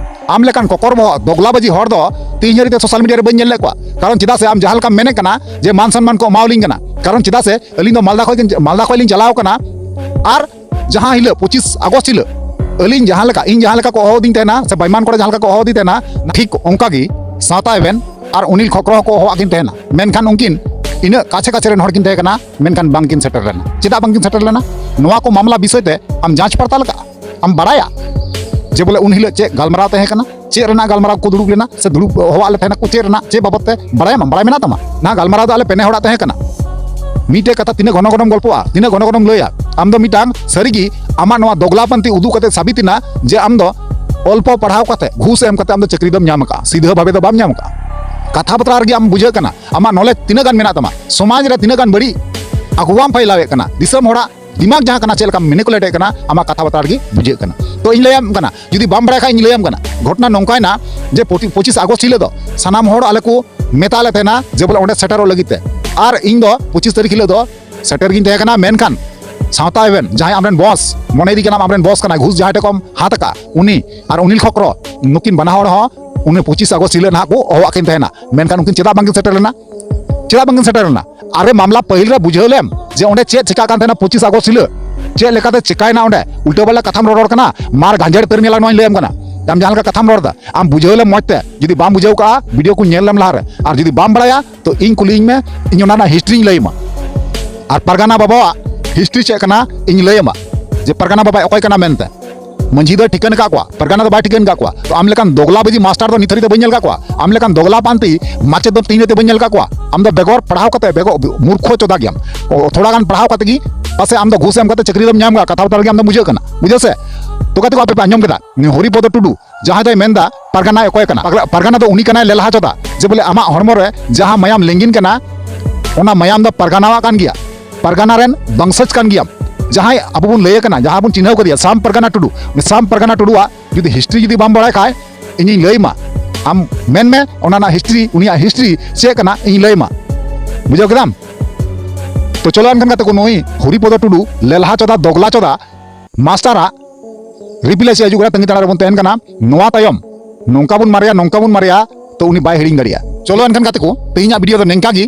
ᱟᱢ ᱞᱮᱠᱟᱱ ᱠᱚᱠᱚᱨ ᱵᱚᱦᱚᱜ ᱫᱚᱜᱽᱞᱟᱵᱟᱡᱤ ᱦᱚᱲ ᱫᱚ ᱛᱤᱦᱤᱧ ᱦᱟᱹᱨᱤᱡ ᱛᱮ ᱥᱳᱥᱟᱞ ᱢᱤᱰᱤᱭᱟ ᱨᱮ ᱵᱟᱹᱧ ᱧᱮᱞ ᱞᱮᱫ ᱠᱚᱣᱟ᱾ ᱠᱟᱨᱚᱱ ᱪᱮᱫᱟᱜ ᱥᱮ ᱟᱢ ᱡᱟᱦᱟᱸ ᱞᱮᱠᱟᱢ ᱢᱮᱱᱮᱫ ᱠᱟᱱᱟ ᱡᱮ ᱢᱟᱱ ᱥᱚᱱᱢᱟᱱ ᱠᱚ ᱮᱢᱟᱣᱞᱤᱧ ᱠᱟᱱᱟ, ᱠᱟᱨᱚᱱ ᱪᱮᱫᱟᱜ ᱥᱮ ᱟᱹᱞᱤᱧ ᱫᱚ ᱢᱟᱞᱫᱟ ᱠᱷᱚᱡ, ᱢᱟᱞᱫᱟ ᱠᱷᱚᱡ ᱞᱤᱧ ᱪᱟᱞᱟᱣ ᱠᱟᱱᱟ, ᱟᱨ ᱡᱟᱦᱟᱸ ᱦᱤᱞᱳᱜ ᱯᱚᱸᱪᱤᱥ ᱟᱜᱚᱥᱴ ᱦᱤᱞᱳᱜ ᱟᱹᱞᱤᱧ ᱡᱟᱦᱟᱸ ᱞᱮᱠᱟ, ᱤᱧ ᱡᱟᱦᱟᱸ ᱞᱮᱠᱟ ᱠᱚ ᱦᱚᱦᱚ ᱟᱹᱫᱤᱧ ᱛᱟᱦᱮᱱᱟ, ᱥᱮ ᱵᱟᱭᱢᱟᱱ ᱠᱚᱲᱟ ᱡᱟᱦᱟᱸ ᱞᱮᱠᱟ ᱠᱚ ᱦᱚᱦᱚ ᱟᱹᱫᱤᱧ ᱛᱟᱦᱮᱱᱟ, ᱴᱷᱤᱠ ᱚᱱᱠᱟ ᱜᱮ ᱥᱟᱶᱛᱟ ᱮᱵᱷᱮᱱ ᱟᱨ ᱚᱱᱤᱞ ᱠᱷᱚᱠᱨᱚ ᱦᱚᱸᱠᱚ ᱦᱚᱦᱚᱣᱟᱜ ᱠᱤᱱ ᱛᱟᱦᱮᱱᱟ᱾ ᱢᱮᱱᱠᱷᱟᱱ ᱩᱱᱠᱤᱱ ᱤᱱᱟᱹᱜ ᱠᱟᱪᱷᱮ ᱠᱟᱪᱷᱮ ᱨᱮᱱ ᱦᱚᱲ ᱠᱤᱱ ᱛᱟᱦᱮᱸ ᱠᱟᱱᱟ, ᱢᱮᱱᱠᱷᱟᱱ ᱵᱟᱝᱠᱤᱱ ᱥᱮᱴᱮᱨ ᱞᱮᱱᱟ᱾ ᱪᱮᱫᱟᱜ ᱵᱟᱝᱠᱤᱱ ᱥᱮᱴᱮᱨ ᱞᱮᱱᱟ? ᱱᱚᱣᱟ ᱠᱚ ᱢᱟᱢᱞᱟ ᱵᱤᱥᱚᱭ ᱛᱮ ᱟᱢ ᱡᱟᱸᱪ ᱯᱟᱲᱛᱟᱞ ᱠᱟᱜᱼᱟ? ᱟᱢ ᱵᱟᱲᱟᱭᱟ ᱡᱮ ᱵᱚᱞᱮ ᱩᱱ ᱦᱤᱞᱳᱜ ᱪᱮᱫ ᱜᱟᱞᱢᱟᱨᱟᱣ ᱛᱟᱦᱮᱸ ᱠᱟᱱᱟ, ᱪᱮᱫ ᱨᱮᱱᱟᱜ ᱜᱟᱞᱢᱟᱨᱟᱣ ᱠᱚ ᱫᱩᱲᱩᱵ ᱞᱮᱱᱟ, ᱥᱮ ᱫᱩᱲᱩᱵ ᱦᱚᱦᱚᱣᱟᱜ ᱞᱮ ᱛᱟᱦᱮᱱᱟ ᱠᱚ, ᱪᱮᱫ ᱨᱮᱱᱟᱜ, ᱪᱮᱫ ᱵᱟᱵᱚᱫ ᱛᱮ ᱵᱟᱲᱟᱭᱟᱢ? ᱵᱟᱲᱟᱭ ᱢᱮᱱᱟᱜ ᱛᱟᱢᱟ? ᱱᱟ ᱜᱟᱞᱢᱟᱨᱟᱣ ᱫᱚ ᱟᱞᱮ ᱯᱮᱱᱮ ᱦᱚᱲᱟᱜ ᱛᱟᱦᱮᱸ ᱠᱟᱱᱟ᱾ ᱢᱤᱫᱴᱮᱡ ᱠᱟᱛᱷᱟ ᱛᱤᱱᱟᱹᱜ ᱜᱷᱚᱱᱚ ᱜᱷᱚᱱᱚᱢ ᱜᱚᱞᱯᱚᱜᱼᱟ, ᱛᱤᱱᱟᱹᱜ ᱜᱷᱚᱱᱚ ᱜᱷᱚᱱᱚᱢ ᱞᱟᱹᱭᱟ? ᱟᱢ ᱫᱚ ᱢᱤᱫᱴᱟᱝ ᱥᱟᱹᱨᱤᱜᱮ ᱟᱢᱟᱜ ᱱᱚᱣᱟ ᱫᱚᱜᱽᱞᱟ ᱯᱟᱱᱛᱤ ᱩᱫᱩᱜ ᱠᱟᱛᱮ ᱥᱟᱵᱤᱛ ᱮᱱᱟ ᱡᱮ ᱟᱢ ᱫᱚ ᱚᱞᱯᱚ ᱯᱟᱲᱦᱟᱣ ᱠᱟᱛᱮ, ᱜᱷᱩᱥ ᱮᱢ ᱠᱟᱛᱮ ᱟᱢ ᱫᱚ ᱪᱟᱹᱠᱨᱤ ᱫᱚᱢ ᱧᱟᱢ ᱟᱠᱟᱫᱼᱟ, ᱥᱤᱫᱷᱟᱹ ᱵᱷᱟᱵᱮ ᱫᱚ ᱵᱟᱢ ᱧᱟᱢ ᱟᱠᱟᱫᱼᱟ᱾ ᱠᱟᱛᱷᱟ ᱵᱟᱛᱨᱟ ᱨᱮᱜᱮ ᱟᱢ ᱵᱩᱡᱷᱟᱹᱜ ᱠᱟᱱᱟ ᱟᱢᱟᱜ ᱱᱚᱞᱮᱡᱽ ᱛᱤᱱᱟᱹᱜ ᱜᱟᱱ ᱢᱮᱱᱟᱜ ᱛᱟᱢᱟ, ᱥᱚᱢᱟᱡᱽ ᱨᱮ ᱛᱤᱱᱟᱹᱜ ᱜᱟᱱ ᱵᱟᱹᱲᱤᱡ ᱟᱜᱩᱣᱟᱢ ᱯᱷᱟᱭᱞᱟᱣᱮᱫ ᱠᱟᱱᱟ, ᱫᱤᱥᱚᱢ ᱦᱚᱲᱟᱜ ᱫᱤᱢᱟᱜᱽ ᱡᱟᱦᱟᱸ ᱠᱟᱱᱟ, ᱪᱮᱫ ᱞᱮᱠᱟᱢ ᱢᱮᱱᱤᱯᱩᱞᱮᱴ ᱮᱫ ᱠᱟᱱᱟ, ᱟᱢᱟᱜ ᱠᱟᱛᱷᱟ ᱵᱟᱛᱨᱟ ᱨᱮᱜᱮ ᱵᱩᱡᱷᱟᱹᱜ ᱠᱟᱱᱟ᱾ ᱛᱚ, ᱤᱧ ᱞᱟᱹᱭᱟᱢ ᱠᱟᱱᱟ, ᱡᱩᱫᱤ ᱵᱟᱢ ᱵᱟᱲᱟᱭ ᱠᱷᱟᱡ ᱤᱧ ᱞᱟᱹᱭᱟᱢ ᱠᱟᱱᱟ᱾ ᱜᱷᱚᱴᱚᱱᱟ ᱱᱚᱝᱠᱟᱭᱱᱟ ᱡᱮ ᱯᱚᱸᱪᱤᱥ ᱟᱜᱚᱥᱴ ᱦᱤᱞᱳᱜ ᱫᱚ ᱥᱟᱱᱟᱢ ᱦᱚᱲ ᱟᱞᱮ ᱠᱚ ᱢᱮᱛᱟ ᱞᱮ ᱛᱟᱦᱮᱱᱟ ᱡᱮ ᱵᱚᱞᱮ ᱚᱸᱰᱮ ᱥᱮᱴᱮᱨᱚᱜ ᱞᱟᱹᱜᱤᱫ ᱛᱮ, ᱟᱨ ᱤᱧ ᱫᱚ ᱯᱚᱸᱪᱤᱥ ᱛᱟᱹᱨᱤᱠᱷ ᱦᱤᱞᱳᱜ ᱫᱚ ᱥᱮᱴᱮᱨ ᱜᱤᱧ ᱛᱟᱦᱮᱸ ᱠᱟᱱᱟ᱾ ᱢᱮᱱᱠᱷᱟᱱ ᱥᱟᱶᱛᱟ ᱮᱵᱷᱮᱱ ᱡᱟᱦᱟᱸᱭ ᱟᱢᱨᱮᱱ ᱵᱚᱥ, ᱢᱚᱱᱮᱭᱮᱫᱤ ᱠᱟᱱᱟᱢ ᱟᱢᱨᱮᱱ ᱵᱚᱥ ᱠᱟᱱᱟᱭ, ᱜᱷᱩᱥ ᱡᱟᱦᱟᱸᱭ ᱴᱷᱮᱱ ᱠᱷᱚᱱ ᱦᱟᱛ ᱟᱠᱟᱫ, ᱩᱱᱤ ᱟᱨ ᱚᱱᱤᱞ ᱠᱷᱚᱠᱨᱚ, ᱱᱩᱠᱤᱱ ᱵᱟᱱᱟ ᱦᱚᱲ ᱦᱚᱸ ᱩᱱᱤ ᱯᱚᱸᱪᱤᱥ ᱟᱜᱚᱥᱴ ᱦᱤᱞᱳᱜ ᱱᱟᱦᱟᱜ ᱠᱚ ᱦᱚᱦᱚᱣᱟᱜ ᱠᱤᱱ ᱛᱟᱦᱮᱱᱟ᱾ ᱢᱮᱱᱠᱷᱟᱱ ᱩᱱᱠᱤᱱ ᱪᱮᱫᱟᱜ ᱵᱟᱝᱠᱤᱱ ᱥᱮᱴᱮᱨ ᱞᱮᱱᱟ? ᱪᱮᱫᱟᱜ ᱵᱟᱝᱠᱤᱱ ᱥᱮᱴᱮᱨ ᱞᱮᱱᱟ? ᱟᱨᱮ, ᱢᱟᱢᱞᱟ ᱯᱟᱹᱦᱤᱞ ᱨᱮ ᱵᱩᱡᱷᱟᱹᱣ ᱞᱮᱢ ᱡᱮ ᱚᱸᱰᱮ ᱪᱮᱫ ᱪᱮᱠᱟᱜ ᱠᱟᱱ ᱛᱟᱦᱮᱱᱟ ᱯᱚᱸᱪᱤᱥ ᱟᱜᱚᱥᱴ ᱦᱤᱞᱳᱜ᱾ ᱪᱮᱫ ᱞᱮᱠᱟᱛᱮ ᱪᱮᱠᱟᱭᱮᱱᱟ ᱚᱸᱰᱮ? ᱩᱞᱴᱟᱹ ᱯᱟᱞᱴᱟ ᱠᱟᱛᱷᱟᱢ ᱨᱚᱨᱚᱲ ᱠᱟᱱᱟ, ᱢᱟᱨ ᱜᱟᱸᱡᱮᱲ ᱩᱛᱟᱹᱨ ᱢᱮᱞᱟ ᱱᱚᱣᱟᱧ ᱞᱟᱹᱭᱟᱢ ᱠᱟᱱᱟ᱾ ᱟᱢ ᱡᱟᱦᱟᱸ ᱞᱮᱠᱟ ᱠᱟᱛᱷᱟᱢ ᱨᱚᱲ ᱮᱫᱟ, ᱟᱢ ᱵᱩᱡᱷᱟᱹᱣ ᱞᱮᱢ ᱢᱚᱡᱽ ᱛᱮ, ᱡᱩᱫᱤ ᱵᱟᱢ ᱵᱩᱡᱷᱟᱹᱣ ᱠᱟᱜᱼᱟ ᱵᱷᱤᱰᱤᱭᱳ ᱠᱚ ᱧᱮᱞ ᱞᱮᱢ ᱞᱟᱦᱟᱨᱮ, ᱟᱨ ᱡᱩᱫᱤ ᱵᱟᱢ ᱵᱟᱲᱟᱭᱟ ᱛᱚ ᱤᱧ ᱠᱩᱞᱤᱭᱤᱧ ᱢᱮ, ᱤᱧ ᱚᱱᱟ ᱨᱮᱱᱟᱜ ᱦᱤᱥᱴᱨᱤᱧ ᱞᱟᱹᱭ ᱟᱢᱟ᱾ ᱟᱨ ᱯᱟᱨᱜᱟᱱᱟ ᱵᱟᱵᱟᱣᱟᱜ ᱦᱤᱥᱴᱨᱤ ᱪᱮᱫ ᱠᱟᱱᱟ ᱤᱧ ᱞᱟᱹᱭ ᱟᱢᱟ, ᱡᱮ ᱯᱟᱨᱜᱟᱱᱟ ᱵᱟᱵᱟᱭ ᱚᱠᱚᱭ ᱠᱟᱱᱟ ᱢᱮᱱᱛᱮ᱾ ᱢᱟᱹᱡᱷᱤ ᱫᱚᱭ ᱴᱷᱤᱠᱟᱹᱱ ᱟᱠᱟᱫ ᱠᱚᱣᱟ, ᱯᱟᱨᱜᱟᱱᱟ ᱫᱚ ᱵᱟᱭ ᱴᱷᱤᱠᱟᱹᱱ ᱟᱠᱟᱫ ᱠᱚᱣᱟ᱾ ᱛᱚ ᱟᱢ ᱞᱮᱠᱟᱱ ᱫᱚᱜᱽᱞᱟ ᱵᱤᱡᱤ ᱢᱟᱥᱴᱟᱨ ᱫᱚ ᱱᱤᱛ ᱦᱟᱹᱨᱤᱡ ᱫᱚ ᱵᱟᱹᱧ ᱧᱮᱞ ᱟᱠᱟᱫ ᱠᱚᱣᱟ᱾ ᱟᱢ ᱞᱮᱠᱟᱱ ᱫᱚᱜᱽᱞᱟ ᱯᱟᱱᱛᱤ ᱢᱟᱪᱮᱫ ᱫᱚ ᱛᱤᱦᱤᱧ ᱫᱷᱟᱹᱵᱤᱡ ᱵᱟᱹᱧ ᱧᱮᱞ ᱟᱠᱟᱫ ᱠᱚᱣᱟ᱾ ᱟᱢ ᱫᱚ ᱵᱮᱜᱚᱨ ᱯᱟᱲᱦᱟᱣ ᱠᱟᱛᱮ, ᱵᱮᱜᱚᱨ ᱢᱩᱨᱠᱷᱚ ᱪᱚᱫᱟ ᱜᱮᱭᱟᱢ᱾ ᱚ, ᱛᱷᱚᱲᱟ ᱜᱟᱱ ᱯᱟᱲᱦᱟᱣ ᱠᱟᱛᱮ ᱜᱮ ᱯᱟᱥᱮ ᱟᱢ ᱫᱚ ᱜᱷᱩᱥ ᱮᱢ ᱠᱟᱛᱮ ᱪᱟᱹᱠᱨᱤ ᱫᱚᱢ ᱧᱟᱢ ᱠᱟᱜᱼᱟ, ᱠᱟᱛᱷᱟ ᱵᱟᱛᱟ ᱨᱮᱜᱮ ᱟᱢ ᱫᱚᱢ ᱵᱩᱡᱷᱟᱹᱜ ᱠᱟᱱᱟ, ᱵᱩᱡᱷᱟᱹᱣ ᱥᱮ? ᱛᱚ ᱜᱟᱛᱮ ᱠᱚ, ᱟᱯᱮ ᱯᱮ ᱟᱸᱡᱚᱢ ᱠᱮᱫᱟ, ᱩᱱᱤ ᱦᱚᱨᱤᱯᱚᱫᱚ ᱴᱩᱰᱩ ᱡᱟᱦᱟᱸᱭ ᱫᱚᱭ ᱢᱮᱱᱫᱟ ᱯᱟᱨᱜᱟᱱᱟᱭ ᱚᱠᱚᱭ ᱠᱟᱱᱟ? ᱯᱟᱜᱞᱟ-, ᱯᱟᱨᱜᱟᱱᱟ ᱫᱚ ᱩᱱᱤ ᱠᱟᱱᱟᱭ ᱞᱮᱞᱦᱟ ᱪᱚᱫᱟ, ᱡᱮ ᱵᱚᱞᱮ ᱟᱢᱟᱜ ᱦᱚᱲᱢᱚ ᱨᱮ ᱡᱟᱦᱟᱸ ᱢᱟᱭᱟᱢ ᱞᱤᱸᱜᱤᱱ ᱠᱟᱱᱟ, ᱚᱱᱟ ᱢᱟᱭᱟᱢ ᱫᱚ ᱯᱟᱨᱜᱟᱱᱟᱣᱟᱜ ᱠᱟᱱ ᱜᱮᱭᱟ, ᱯᱟᱨᱜᱟᱱᱟ ᱨᱮᱱ ᱵᱚᱝᱥᱚᱡᱽ ᱠᱟᱱ ᱜᱮᱭᱟᱢ᱾ ᱡᱟᱦᱟᱸᱭ ᱟᱵᱚ ᱵᱚᱱ ᱞᱟᱹᱭ ᱠᱟᱱᱟ, ᱡᱟᱦᱟᱸ ᱵᱚᱱ ᱪᱤᱱᱦᱟᱹᱣ ᱠᱟᱫᱮᱭᱟ ᱥᱟᱢ ᱯᱟᱨᱜᱟᱱᱟ ᱴᱩᱰᱩ, ᱩᱱᱤ ᱥᱟᱢ ᱯᱟᱨᱜᱟᱱᱟ ᱴᱩᱰᱩᱣᱟᱜ ᱡᱩᱫᱤ ᱦᱤᱥᱴᱨᱤ ᱡᱩᱫᱤ ᱵᱟᱢ ᱵᱟᱲᱟᱭ ᱠᱷᱟᱡ ᱤᱧᱤᱧ ᱞᱟᱹᱭ ᱟᱢᱟ᱾ ᱟᱢ ᱢᱮᱱ ᱢᱮ ᱚᱱᱟ ᱨᱮᱱᱟᱜ ᱦᱤᱥᱴᱨᱤ, ᱩᱱᱤᱭᱟᱜ ᱦᱤᱥᱴᱨᱤ ᱪᱮᱫ ᱠᱟᱱᱟ ᱤᱧ ᱞᱟᱹᱭ ᱟᱢᱟ᱾ ᱵᱩᱡᱷᱟᱹᱣ ᱠᱮᱫᱟᱢ? ᱛᱚ ᱪᱚᱞᱚ ᱮᱱᱠᱷᱟᱱ ᱜᱟᱛᱮ ᱠᱚ, ᱱᱩᱭ ᱦᱚᱨᱤᱯᱚᱫᱚ ᱴᱩᱰᱩ ᱞᱮᱞᱦᱟ ᱪᱚᱫᱟ, ᱫᱚᱜᱽᱞᱟ ᱪᱚᱫᱟ ᱢᱟᱥᱴᱟᱨᱟᱜ ᱨᱤᱯᱞᱟᱭ ᱪᱮᱫ ᱦᱤᱡᱩᱜ ᱠᱟᱱᱟ, ᱛᱟᱺᱜᱤ ᱛᱟᱲᱟᱜ ᱨᱮᱵᱚᱱ ᱛᱟᱦᱮᱱ ᱠᱟᱱᱟ᱾ ᱱᱚᱣᱟ ᱛᱟᱭᱚᱢ ᱱᱚᱝᱠᱟ ᱵᱚᱱ ᱢᱟᱨᱮᱭᱟ, ᱱᱚᱝᱠᱟ ᱵᱚᱱ ᱢᱟᱨᱮᱭᱟ, ᱛᱚ ᱩᱱᱤ ᱵᱟᱭ ᱦᱤᱲᱤᱧ ᱫᱟᱲᱮᱭᱟᱜᱼᱟ᱾ ᱪᱚᱞᱚ ᱮᱱᱠᱷᱟᱱ ᱜᱟᱛᱮ ᱠᱚ, ᱛᱮᱦᱮᱧᱟᱜ ᱵᱷᱤᱰᱤᱭᱳ ᱫᱚ ᱱᱤᱝᱠᱟ ᱜᱮ᱾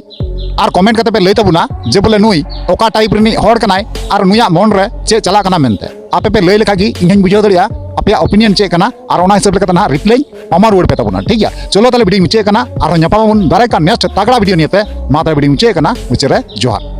ᱟᱨ ᱠᱚᱢᱮᱱᱴ ᱠᱟᱛᱮ ᱯᱮ ᱞᱟᱹᱭ ᱛᱟᱵᱚᱱᱟ ᱡᱮ ᱵᱚᱞᱮ ᱱᱩᱭ ᱚᱠᱟ ᱴᱟᱭᱤᱯ ᱨᱤᱱᱤᱡ ᱦᱚᱲ ᱠᱟᱱᱟᱭ ᱟᱨ ᱱᱩᱭᱟᱜ ᱢᱚᱱ ᱨᱮ ᱪᱮᱫ ᱪᱟᱞᱟᱜ ᱠᱟᱱᱟ ᱢᱮᱱᱛᱮ᱾ ᱟᱯᱮ ᱯᱮ ᱞᱟᱹᱭ ᱞᱮᱠᱷᱟᱡ ᱜᱮ ᱤᱧ ᱦᱚᱧ ᱵᱩᱡᱷᱟᱹᱣ ᱫᱟᱲᱮᱭᱟᱜᱼᱟ ᱟᱯᱮᱭᱟᱜ ᱚᱯᱤᱱᱤᱭᱚᱱ ᱪᱮᱫ ᱠᱟᱱᱟ, ᱟᱨ ᱚᱱᱟ ᱦᱤᱥᱟᱹᱵ ᱞᱮᱠᱟᱛᱮ ᱱᱟᱦᱟᱜ ᱨᱤᱯᱞᱟᱭ ᱮᱢᱟ ᱨᱩᱣᱟᱹᱲ ᱯᱮ ᱛᱟᱵᱚᱱᱟ, ᱴᱷᱤᱠ ᱜᱮᱭᱟ? ᱪᱚᱞᱚ ᱛᱟᱦᱞᱮ ᱵᱷᱤᱰᱤᱭᱳ ᱢᱩᱪᱟᱹᱫ ᱠᱟᱱᱟ, ᱟᱨᱦᱚᱸ ᱧᱟᱯᱟᱢ ᱟᱵᱚᱱ ᱫᱟᱨᱟᱭ ᱠᱟᱱ ᱱᱮᱠᱥᱴ ᱛᱟᱜᱲᱟ ᱵᱷᱤᱰᱤᱭᱳ ᱱᱤᱭᱮᱛᱮ᱾ ᱢᱟ ᱛᱟᱦᱞᱮ ᱵᱷᱤᱰᱤᱭᱳ ᱢᱩᱪᱟᱹᱫ ᱠᱟᱱᱟ, ᱢᱩᱪᱟᱹᱫ ᱨᱮ ᱡᱚᱦᱟᱨ᱾